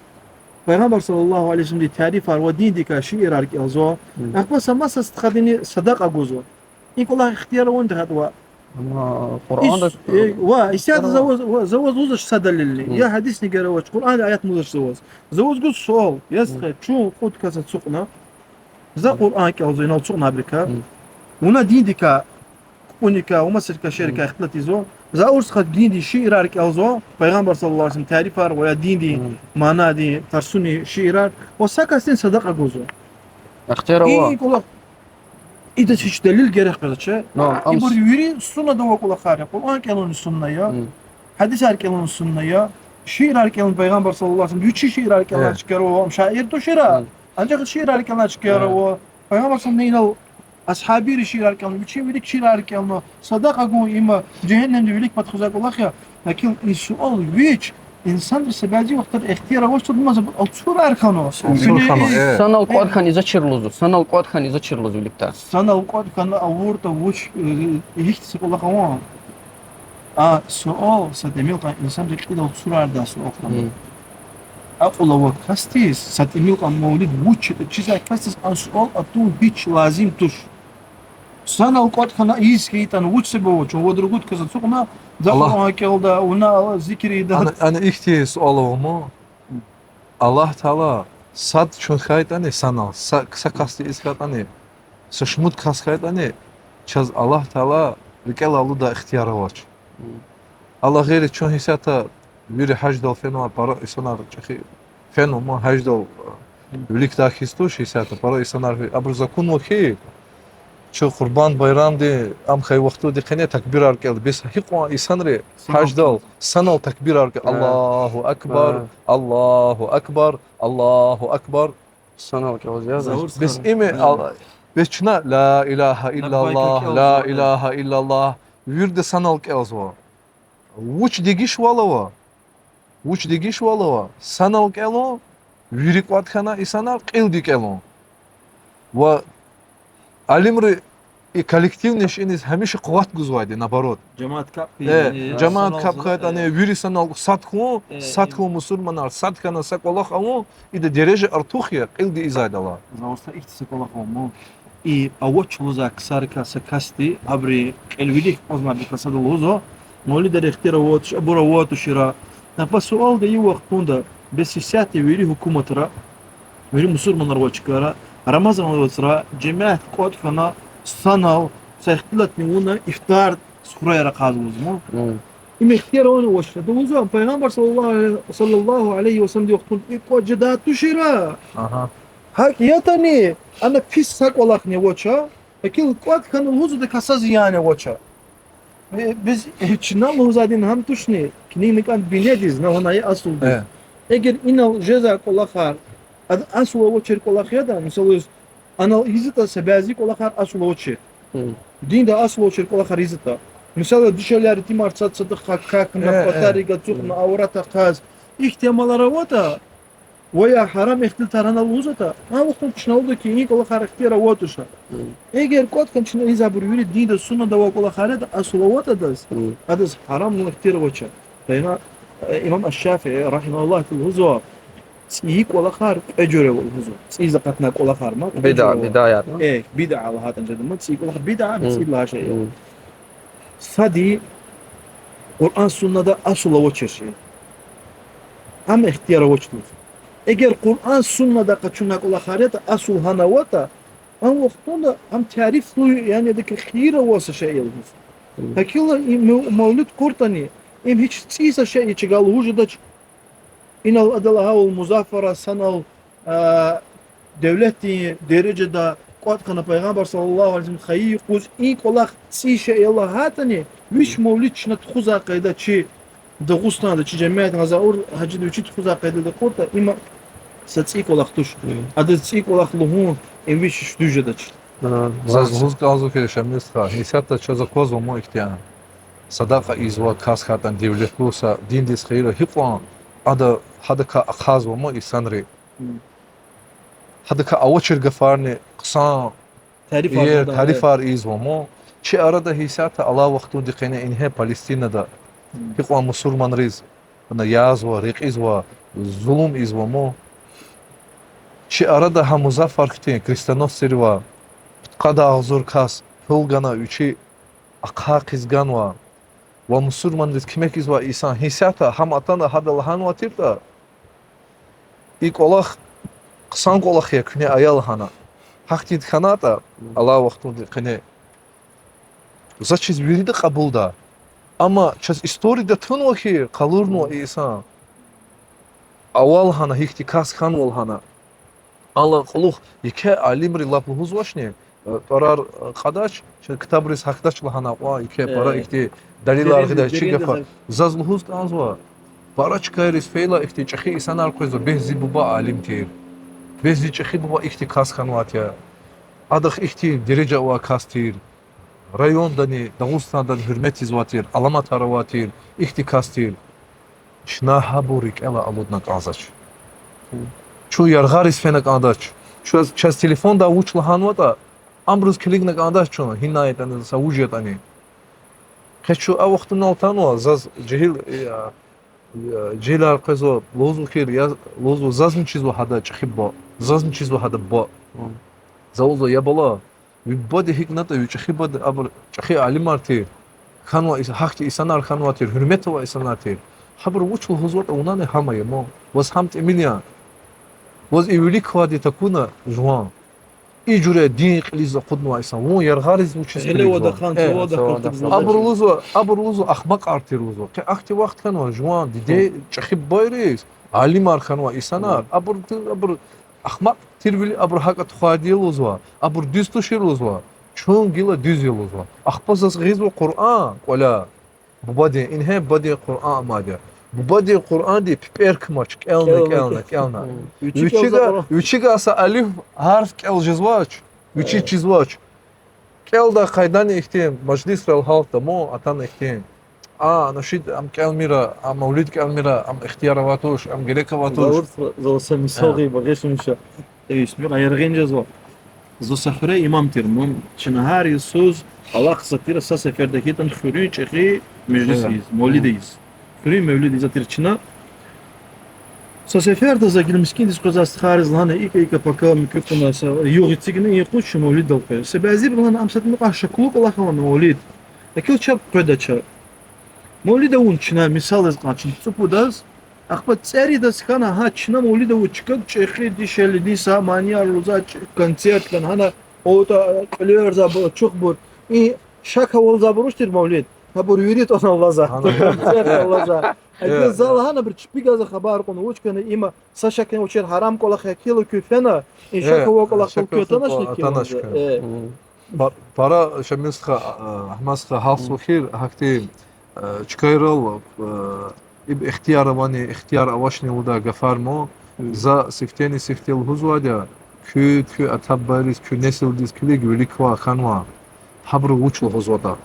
Пайгъамбар صلى الله عليه وسلمдин тарифар ва диндикай шиирар кӀелзава. Ахпа са маса стхадини садакьа гузва. И кӀвалах ихтияр авани дагъатӀа ва Къуръанда ва исятда за ваз, ва за ваз лугьузвач са далилни. Я гьадисни герек авач, Къуръандин аят лугьузвач за ваз. За ваз гуз суал. Я стха, чун кьуд кас ацукьна, за Къуръан кӀелзава, инал ацукьна абурукай. Вуна диндикай, кпӀуникай ва маса шейэрикай ихтилат ийизва. За урс хьайиди диндин шиирар кӀелзава, Пайгъамбар صلى الله عليه وسلمдин тарифар ва я диндин манадин тарсунин шиирар, ва са касдини садакьа гузва. Ихтияр ава. И кӀвалах, идаз гьич далил герек къвезвач. Ибур вири суннада авай кӀвалахар я. Къуръан кӀелун сунна я. Гьадисар кӀелун сунна я. Шиирар кӀелун, Пайгъамбар صلى الله عليه وسلم вичи шиирар кӀелна чкаяр ава, ам шаир тушир. Анжах шиирар кӀелна чкаяр ава. Пайгъамбар صلى الله عليه وسلمни инал асгьабри шиирар кӀелна, вичи вилик шиирар кӀелна, садакьа гун, им жегьеннемдин вилик пад хуьзвай кӀвалах я. Лакин и суал вич инсанриз са бязи вахтара ихтияр авач, туд мазаб ацурар хьанва. Ацурар хьанва, э. Санал кӀватӀ хьана иза чир лугьузва, санал кӀватӀ хьана иза чир лугьузва виликдай. Санал кӀватӀ хьана авуртӀа вуч, э, гьихьтин са кӀвалах аван. А суал са тӀимил кьван инсанри кьилел цурардай суал хьана. Акьул авай касдиз, са тӀимил кьван мавлид вуч ятӀа чизвай касдиз а суал атун гьич лазим туш. Санал кӀватӀ хьана ийиз хьайитӀани вуч себеб ава, чун вад-ругуд кас ацукьна, за Къуръан кӀелда, вуна зикир ийида. Ана, ана ихьтин суал ава ман. Аллагь Таала сад чун хьайитӀани санал, са, са касди ийиз хьайитӀани, са шумуд кас хьайитӀани, чаз Аллагь Таала рикӀелай алудай ихтияр авач. Аллагь гъейри чун исятда вири гьаждал фенва, пара инсанар чӀехи фенва ман гьаждал, виликдай хьиз туш исятда, пара инсанар фи-, абуру акунва хьи, чун Къурбан байрамдин ам хьайи вахтунда къене такбирар кӀелда. Бес гьикьван инсанри гьаждал санал такбирар кӀелда. Аллагьу акбар, Аллагьу акбар, Аллагьу акбар. Санал кӀелда. Бес ими, бес чна لا إله إلا الله, لا إله إلا الله вирида санал кӀелзава. Вуч дегишвал ава? Вуч дегишвал ава? Санал кӀелун, вири кӀватӀ хьана инсанар кьилди кӀелун. Ва алимри и коллективность иниз гьамиша къуват гузвайди, наоборот. Жамаат капӀ хьайитӀани, вири санал сад хьун, сад хьун мусурманар, сад хьана са кӀвалах авун, ида дережа артух я кьилди ийизвайдалай. За ваз ихьтин са кӀвалах ава ман. И авач лугьузвай ксарикай са касди, абурун кьилвилихъ акъвазнавайбурукай сада лугьузва, мавлидар ихтияр авай туш, абур авай тушир. Ахпа суалда и вахтунда, бес исятда вири гьукуматра, вири мусурманар авай чкайра, Рамазан вацра жемят кӀватӀ хьана санал са ихтилатни авуна ифтар суфраяр акъаз лугьузва ман. Им ихтияр авани авач? Ада лугьузва, Пайгъамбар صلى الله عليه وسلمдин вахтунда и кӀватӀ жедай тушир. ГьакӀ ятӀани, ана пис са кӀвалахни авач, лакин кӀватӀ хьана лугьузвайдакай са зиян авач. Бес чна лугьузвайди гьам тушни, килигна кӀанда бинедиз, на гьанай асулдиз. Эгер инал жезвай кӀвалахар, ада асул авачир кӀвалах ятӀа, мисал яз, анал ийизватӀа са бязи кӀвалахар асул авачир. Динда асул авачир кӀвалахар ийизватӀа. Мисал яз, дишегьлияр итимар цад садахъ какахьна, патарив ацукьна, аврат ахъаз. Ихьтин амалар аватӀа, ва я гьарам ихтилатар гьана лугьузватӀа, а вахтунда чна лугьуда хьи, и кӀвалахар ихтияр авай туш. Эгер кӀватӀ хьана чна ийизвайбур вири динда, суннада авай кӀвалахар ятӀа, асул аватӀа адаз, адаз гьарам лугьун ихтияр авач. Имам аш-Шафии رحمه الله лугьузва, цӀийи кӀвалахар кьве жуьре ава лугьузва. ЦӀийиз акъатнавай кӀвалахар ман кьве жуьре ава. Бидаа лагьайтӀа жеда ман, цӀийи кӀвалахар бидаа, цӀийи лагьай шей я. Сади Къуръан, суннада асул авачир шей. Ам ихтияр авач лугьуз. Эгер Къуръан, суннада къачунвай кӀвалахар ятӀа, асул гьана аватӀа, ам вахтунда ам тарифлу, яни адакай хийир авай са шей я лугьуз. Гьакила и мав-, мавлид кьуртӀани, им гьич цӀийи са шей я чига лугьуз жедач. Инал ада лагьайвал, музафара санал, а, девлетдин дережада кӀватӀ хьана, Пайгъамбар صلى الله عليه وسلم хайи юкъуз и кӀвалах цӀийи шей я лагьайтӀани, вич мавлид чна тухузвай къайда чи Дагъустанда, чи жемятдин, Гъазаур гьажиди вичи тухузвай къайдада кьуртӀа, има Са цӀийи кӀвалах туш. Адаз цӀийи кӀвалах лугьун, им вич дуьз жедач. Заз лугьуз кӀанзава хьи, Шамил стха, гьисятда чаз аквазва ман ихьтин. Садакьа ийизва кас хьайитӀани девлетлу, са диндиз хийир, гьикьван ада гьадакай ахъайзава ман инсанри. Гьадакай авачир гафарни хъсан, тарифар ийизва ман. Чи арада гьисятда алай вахтунди къене ингье Палестинада гьикьван мусурманриз ана язва, рекьизва, зулум ийизва ман. Чи арада гьа Музаффар хьтин крестоносцривай пудкъад агъзур кас пул гана вичи ахъа хъийиз ганва. Ва мусурманриз куьмек ийизвай инсан гьисятда гьам атана гьада лагьанвай тиртӀа, и кӀвалах хъсан кӀвалах я, куьне ая лагьана. Гьахьтинди хьанатӀа, алай вахтунди къене, за чиз вирида кьабулда. Амма чаз историяда тунва хьи, къалурнава и инсан. Ава лагьана, гьихьтин кас хьанва лагьана. Алай кьулухъ еке алимри лап лугьузвачни, тӀварар кьадач, чи ктабриз гьахьдач лагьана кьван, еке пара ихьтин далилар гъидай, чи гафар. Заз лугьуз кӀанзава, пара чкайриз фейила ихьтин чӀехи инсанар къвезва, бес зи буба алим тир, бес зи чӀехи буба ихьтин кас хьанвайди я, адахъ ихьтин дережа авай кас тир, райондани, Дагъустандани гьуьрмет ийизвай тир, аламатар авай тир, ихьтин кас тир. Чна гьабур рикӀелай алудна кӀанзавач. Чун яргъариз фена кӀандач. Чаз, чаз телефонда вуч лагьанватӀа, абуруз килигна кӀандач чун, гьинай ятӀани, са вуж ятӀани. Къе чун а вахтунал атанва, заз жегьил, жегьилар къвезва, лугьузва хьи, я, лугьузва, зазни чизва гьада чӀехи буба, зазни чизва гьада буба. За лугьузва, я бала, ви бубади гьикӀ ятӀа, ви чӀехи бубади, абур чӀехи алимар тир, хьанвай, гьахьтин инсанар хьанвай тир, гьуьрмет авай инсанар тир. Гьабур вуч лугьузватӀа, вунани гьам ая ман. Ваз гьам тӀимил яни? Ваз и вилик квайди такуна жуван, и жуьре дин кьилиз акъуднавай инсан, вун яргъариз вучиз килигзава? Абур лугьузва, абур лугьузва, ахмакьар тир лугьузва. Къе ахьтин вахт хьанва, жуван диде, чӀехи бубайриз алимар хьанвай инсанар, абур, абур ахмакь тирвиляй абуру гьакӀ тухвайди я лугьузва, абур дуьз тушир лугьузва, чун гила дуьз я лугьузва. Ахпа заз гъизва Къуръан кӀваляй. Бубадин, ингье бубадин Къуръан амайди я. Бубадин Къуръандин пипӀер кумач, кӀелна, кӀелна, кӀелна. Вичи кӀелза, вичивай са алиф гьарф кӀел жезвач, вичиз чизвач. КӀелдай къайдани ихьтин мажлисрал гьалтда ман, атана ихьтин. А, анашид ам кӀелмир, а мавлид кӀелмир, ам ихтияр авай туш, ам герек авай туш. Зал са мисал гъайи багъишмиша. Э, исмир аяргъин жезва. Зун са хуьре имам тир ман. Чна гьар йисуз алахъзавай тир са сеферда хьайитӀани хуьруьн чӀехи межлис ийиз, мавлид ийиз. Хуьруьн мавлид ийиз тир чна. Са сеферда за гила мискӀиндиз къвезвай стхайриз лагьана, икӀ-икӀ пака муькуь кьуна са югъ эцигна, и къуч мавлиддал къвез. Са бязи лагьана, ам са тӀимил кьван шаклу кӀвалах я лагьана мавлид. Экел чеб къведач. Мавлид авун чна мисал яз кьван чна цӀупудаз, ахпа цӀеридаз хьана, гьа чна мавлид авун чка чӀехи дишегьлидин са манияр лугьузвай, концерт хьана, гьана аватӀа кьуьлерзавайбур, ачухбур. И шак авалзавайбур вуч тир мавлид? Гьабур вири тӀвал алазва, концерт алазва. Эгер за лагьана, абуру чпигаз хабар кьуна, вуч хьана, има са шакни авачир гьарам кӀвалах я, килиг куьн фена, и шак авай кӀвалахдал куьн атаначни килигзава. Пара, Шамил стха, Агьмад стха, гьахьзава хьи, гьахьтин чкайрал, иб ихтияр авани, ихтияр авачни лугьудай гафар ман, за сифтени-сифте лугьузвайди я, куь, куь ата-бубайриз, куь несилдиз килиг, вилик квай хьанва. Гьабуру вуч лугьузватӀа?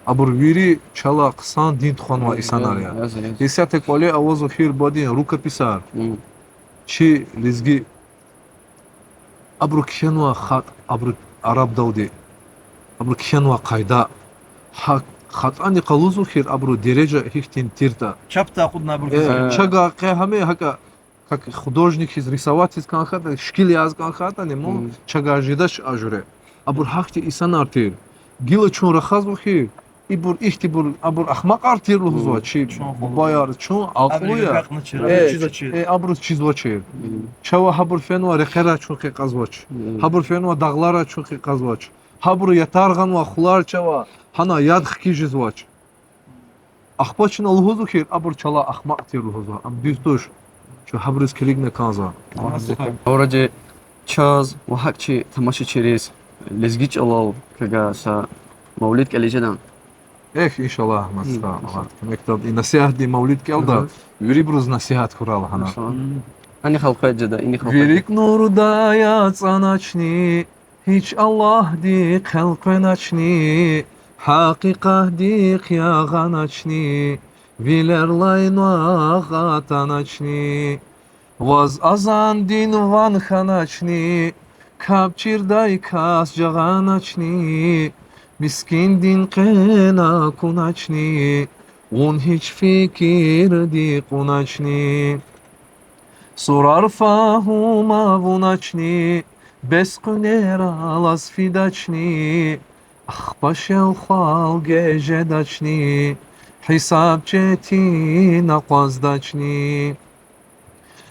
Абур вири чалай хъсан дин тухванвай инсанар я. Исятда кӀвале авазва хьи бубадин рукописар. Чи лезги, абуру кхьенвай хатӀ, абуру арабдалди, абуру кхьенвай къайда. Гьа хатӀани къалурзава хьи абуру дережа гьихьтин тиртӀа. Чапдай акъудна абур. Чагай къе гьам гьакӀа, как художник хьиз рисовать ийиз кӀан хьайитӀа, шикил яз кӀан хьайитӀани, ман, чагай жедач а жуьре. Абур гьахьтин инсанар тир. Гила чун рахазва хьи, ибур ихьтинбур, абур ахмакьар тир лугьузва, чи бубаяр, чун акьуллу я. Абуруз чизвачир. Чавай гьабур фенвай рекьерай чун къекъвезвач. Гьабур фенвай дагъларай чун къекъвезвач. Гьабуру ятар гъанвай хулар чавай гьана яд хкиз жезвач. Ахпа чна лугьузва хьи, абур чалай ахмакь тир лугьузва. Ам дуьз туш. Чун гьабуруз килигна кӀанзава. Гьавурди чаз ва гьакӀ чи тамашачийриз лезги чӀалал квевай са мавлид кӀелиз жеда. Эхь, иншаллагь, Агьмад стха, Аллагь куьмекдалди и насигьатдин мавлид кӀелда, вирибуруз насигьат хьурай лагьана. Ани халкьвед жеда, ини халкьвед. Вирик нурдай ацӀаначни, гьич Аллагьдихъ элкъвеначни, гьакъикъатдихъ ягъаначни, вилерилай нагъв атаначни, ваз азандин ван хьаначни, капӀ чирдай кас жагъаначни, мискӀиндин къене акуначни, вун гьич фикирди кьуначни, сурар фагьум авуначни, бес къуьнер алаз фидачни, ахпа шел-хвал геж жедачни, гьисаб четин акъваздачни.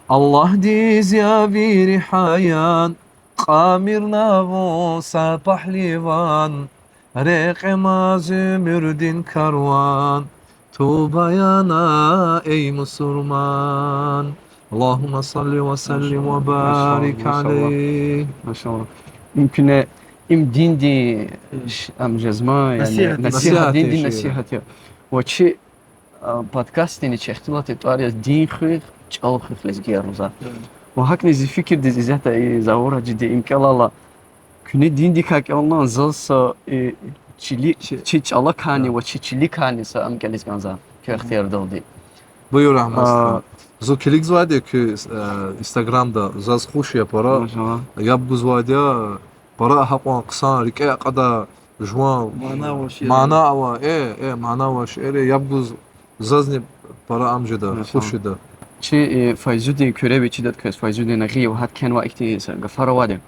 Аллагьдиз я вири гьаян, кьамир на вун са пагьливан, рекье маз уьмуьрдин карван, туба ая на, эй мусурман. اللهم صل وسلم وبارك عليه. Машаллагь. Им куьне, им диндин, ш-, ам жезма, яни, насигьат, диндин насигьат я. Ва чи, а, подкастдин чи ихтилатдин тӀвар яз Дин хуьх, чӀал хуьх, лезгияр лугьузва. Ва гьакӀни зи фикирдиз, исятда и Завур гьажиди им кӀелайла, куьне диндикай кӀелна, заз са, э, чили, чи чӀалакайни ва чи чиликайни са ам кӀелиз кӀанзава, куь ихтиярдалди. Буюр, Агьмад стха. Зун килигзавайди я куь, э, инстаграмда, заз хуш я пара. Машаллагь. Яб гузвайди я, пара гьакьван хъсан, рикӀе акьадай жуван мана авай, э, э, мана авай шиирар я, яб гуз, зазни пара ам жеда, хуш жеда. Чи, э, Файзудин Куьреви чидатӀа квез, Файзудин Агъиев, гьада кхьенвай ихьтин са гафар авайди.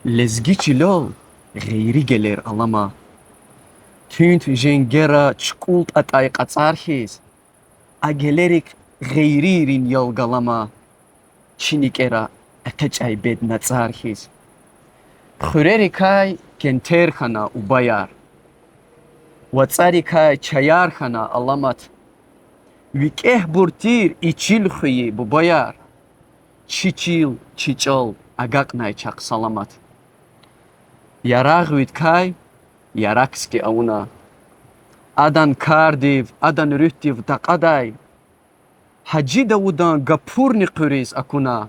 Лезги чилел гъейри гелер алама, туьнт женгера чукӀултӀатӀай кьацӀар хьиз, а гелерик гъейрийрин ял галама, чи никӀера экъечӀай бед нацӀар хьиз. Хуьрерикай кентер хьана убаяр, вацӀарикай чаяр хьана аламат. ВикӀегьбур тир и чил хуьй, бубаяр, чи чил, чи чӀал агакьнай чахъ саламат. Ярагъвидкай яракски авуна, адан кардив, адан руьгьдив такьадай, Гьажи Давудан гапурни къуьриз акуна,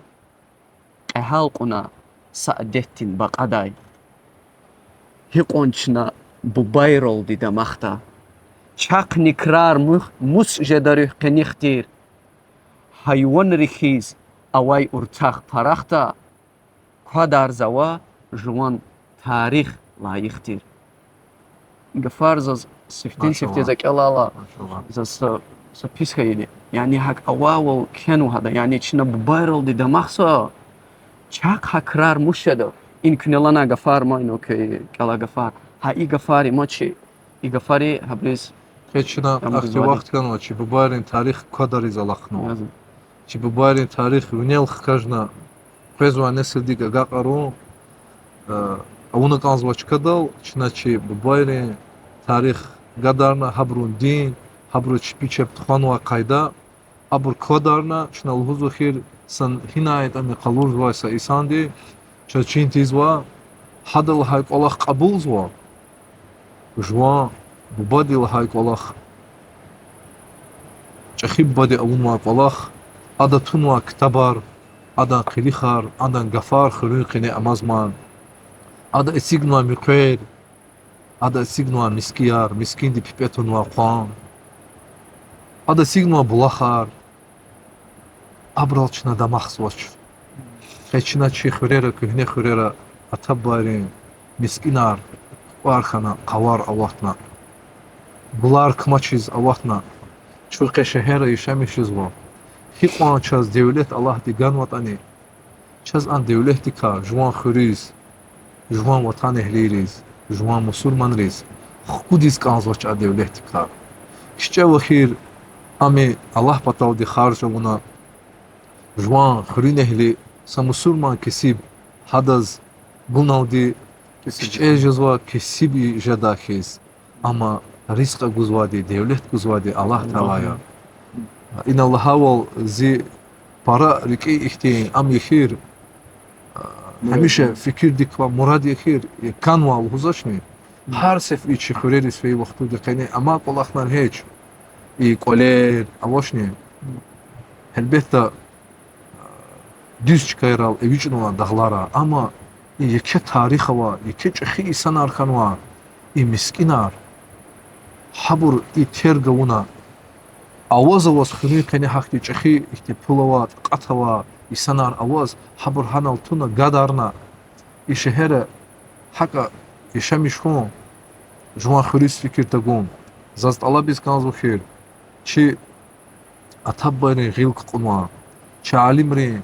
кьегьал кьуна са адетдин бакьадай. Гьикьван чна бубайралди дамахда, чахъни крар мух-, мус жеда руьгь къених тир, гьайванри хьиз авай уртах парахда, квадарзава жуван тарих лайих тир. Гафар заз сифтени-сифте за кӀелайла, заз са, са пис хьайиди. Яни гьакӀ авайвал кхьенва гьада. Яни чна бубайралди дамахзава, чахъ гьа крар мус жеда. Ин куьне лагьанай гафар ма, ина куь кӀелай гафар. Гьа и гафар има чи, и гафари гьабуриз. Къе чна ахьтин вахт хьанва чи бубайрин тарих квадариз алахънава. Чи бубайрин тарих винел хкажна къвезвай несилдик агакьарун, э, авуна кӀанзава чкадал, чна чи бубайрин тарих гадарна, гьабурун дин, гьабуру чпи чеб тухванвай къайда, абур квадарна, чна лугьузва эхир, са гьинай ятӀани къалурзавай са инсанди чаз чин тийизва, гьада лагьай кӀвалах кьабулзава, жуван бубади лагьай кӀвалах, чӀехи бубади авунвай кӀвалах, ада тунвай ктабар, адан къилихар, адан гафар хуьруьн къене амазмай, ада эцигнавай муькъвер, ада эцигнавай мискӀинар, мискӀинди пипӀе тунвай къван, ада эцигнавай булахар, абурал чна дамахзавач. Къе чна чи хуьрера, куьгьне хуьрера ата-бубайрин мискӀинар кукӀвар хьана къавар аватна, гулар кумачиз аватна, чун къе шегьерра яшамиш жезва. Гьикьван чаз девлет Аллагьди ганватӀани, чаз а девлетдикай жуван хуьруьз, жуван ватанэгьлийриз, жуван мусурманриз хкудиз кӀанзавач а девлетдикай. КичӀе вахир ами Аллагь паталди харж авуна, жуван хуьруьнегьли, са мусурман кесиб, гьадаз гуналди кичӀе жезва кесиб жедай хьиз, амма ризкьа гузвайди, девлет гузвайди Аллагь Таала я. Ина лагьайвал, зи пара рикӀи ихьтин ам я эхир, гьамиша фикирдик квай мурад я эхир, я кӀанвай лугьузвачни, гьар сеф и чи хуьрериз фейи вахтунда къене амай кӀвалахар гьич, и кӀвалер авачни. Гьелбетда, дуьз чкайрал эвичӀнава дагълара. Амма и еке тарих ава, еке чӀехи инсанар хьанва, и мискӀинар. Гьабур и терг авуна, аваз-аваз хуьруьн къене гьахьтин чӀехи ихьтин пул авай, такьат авай инсанар аваз, гьабур гьанал туна, гадарна, и шегьерра гьакӀа яшамиш хьун, жуван хуьруьз фикир тагун. Заз тӀалабиз кӀанзава хьи, чи ата-бубайрин гъил кукьунва, чи алимрин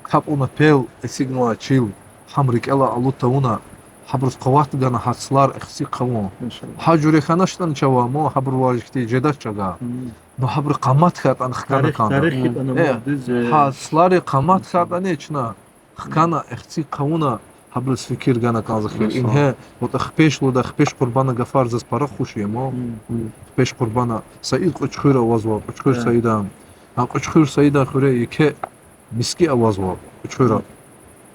капӀ авуна пел эцигнавай чил, гьам рикӀелай алуд тавуна, гьабуруз къуват гана гьа цлар эхцигзавун. Иншаллагь. Гьа жуьре хьаначтӀани чавай, ма гьабурувай ихьтин жедач ага. Ну гьабуру къамат хьайитӀани хкана кӀанда. Э, гьа цлари къамат хьайитӀани чна хкана, эхцигзавуна, гьабуруз фикир гана кӀанзава хьи. Ингье, ватӀа хпеж лугьуда, хпеж Къурбана гафар заз пара хуш я, ма. Хпеж Къурбана, Саид Кьуьчхуьр авазва, Кьуьчхуьр Саидан. Гьа Кьуьчхуьр Саидан хуьре еке мискӀин авазва, Кьуьчхуьра.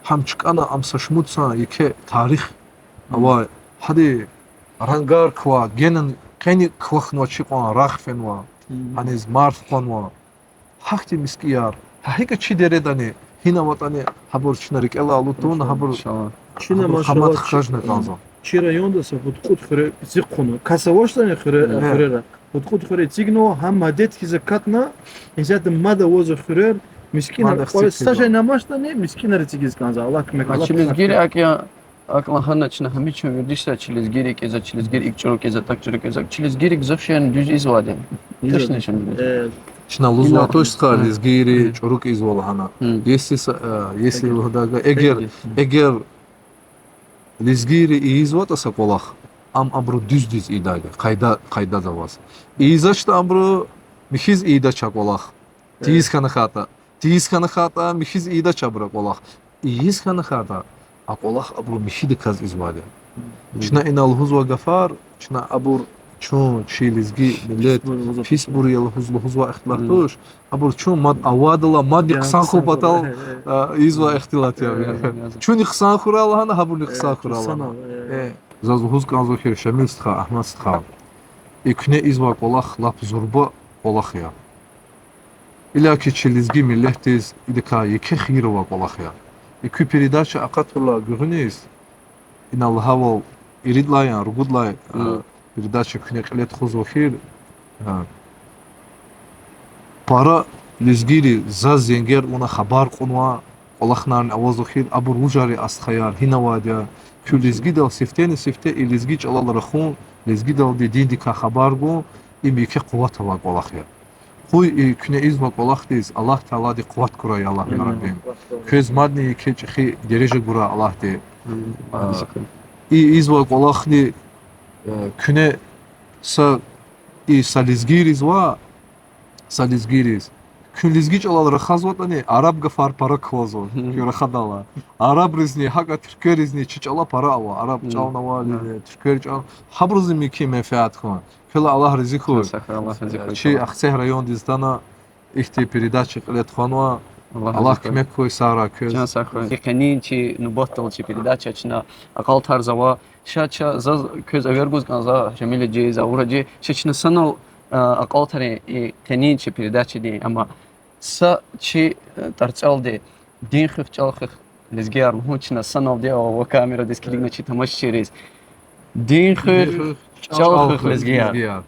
Гьам чкӀана, ам са шумуд йисан еке тарих авай. Гьади рангар ква, генани къени квахьнава, чи кьван рагъ фенва, гьаниз марф къванва. Гьахьтин мискӀинар, гьа гьикӀ чи дередани, гьина аватӀани, гьабур чна рикӀелай алуд тавуна, гьабур, гьабур къамат хкажна кӀанзава. Чи районда са гьуд-кьуд хуьре эцигна, кас авачтӀани хуьре-, хуьрера. Гьуд-кьуд хуьре эцигнава, гьам адет хьиз акатна, исятда мад авазва хуьрер, мискӀинар кӀвале са жени амачтӀани, мискӀинар эцигиз кӀанзава, Аллагь куьмек. Чи лезгийри акӀ я, акӀ лагьана чна гьамиша вердишзава, чи лезгийри кӀезва, чи лезгийри икӀ чӀуру кӀезва, так чӀуру кӀезва, чи лезгийри гзаф шейни дуьз ийизвайди. Чна лугьузвай туш, стха, лезгийри чӀуру кӀезва лагьана. Если са, если лугьудай, эгер, эгер лезгийри ийизватӀа са кӀвалах, ам абуру дуьз-дуьз ийидайди, къайда, къайдада аваз. ИйизвачтӀа абуру михьиз ийидач а кӀвалах. Тийиз хьана хьайитӀа, тийиз хьана хьайитӀа, михьиз ийидач абуру а кӀвалах. Ийиз хьана хьайитӀа, а кӀвалах абуру михьидаказ ийизвайди. Чна ина лугьузвай гафар, чна абур, чун, чи лезги миллет писбур я лугьуз, лугьузвай ихтилат туш, абур чун мад авайдалай мадни хъсан хьун патал ийизвай ихтилат я. Чунни хъсан хьурай лагьана, гьабурни хъсан хьурай лагьана. Заз лугьуз кӀанзава хьи, Шамил стха, Агьмад стха, и куьне ийизвай кӀвалах лап зурба кӀвалах я. Иллаки чи лезги миллетдиз идакай еке хийир авай кӀвалах я. И куь передача акъатайла гуьгъуьниз, ина лагьайвал, ирид лагьай, ругуд лагьай передача куьне кьиле тухузва хьи, пара лезгийри заз зенгер авуна, хабар кьунвай кӀвалахнарни авазва хьи, абур вужар я, а стхаяр, гьина авайди я, куь лезгидал сифтени-сифте и лезги чӀалал рахун, лезгидалди диндикай хабар гун, им еке къуват авай кӀвалах я. Къуй и куьне ийизвай кӀвалахдиз Аллагь Таалади къуват гурай, я Аллагь, я Рабби. Квез мадни еке чӀехи дережа гурай Аллагьди. И ийизвай кӀвалахни, куьне са, и са лезгийриз ва са лезгийриз. Куьн лезги чӀалал рахазватӀани, араб гафар пара квазва куьн рахадайла. Арабризни, гьакӀа туьркверизни чи чӀала пара ава, араб чӀални ава, туьрквер чӀал. Гьабурузни мумкин менфят хьун. Квелай Аллагь рази хьуй. Чи Ахцегь райондиз атана, ихьтин передача кьиле тухванва. Аллагь куьмек хьуй, сагърай квез. Чан сагъ хьуй. И къенин чи нубатдал чи передача чна акьалтӀарзава. Ша чаз, заз квез эвер гуз кӀанзава, Шамил гьажи, Завур гьажи, ша чна санал акьалтӀарин и къенин чи передачадин, амма са чи тӀварцӀелди, дин хуьх, чӀал хуьх, лезгияр лугьун чна саналди, ва камерадиз килигна чи тамашачийриз. Дин хуьх, чӀал хуьх, лезгияр.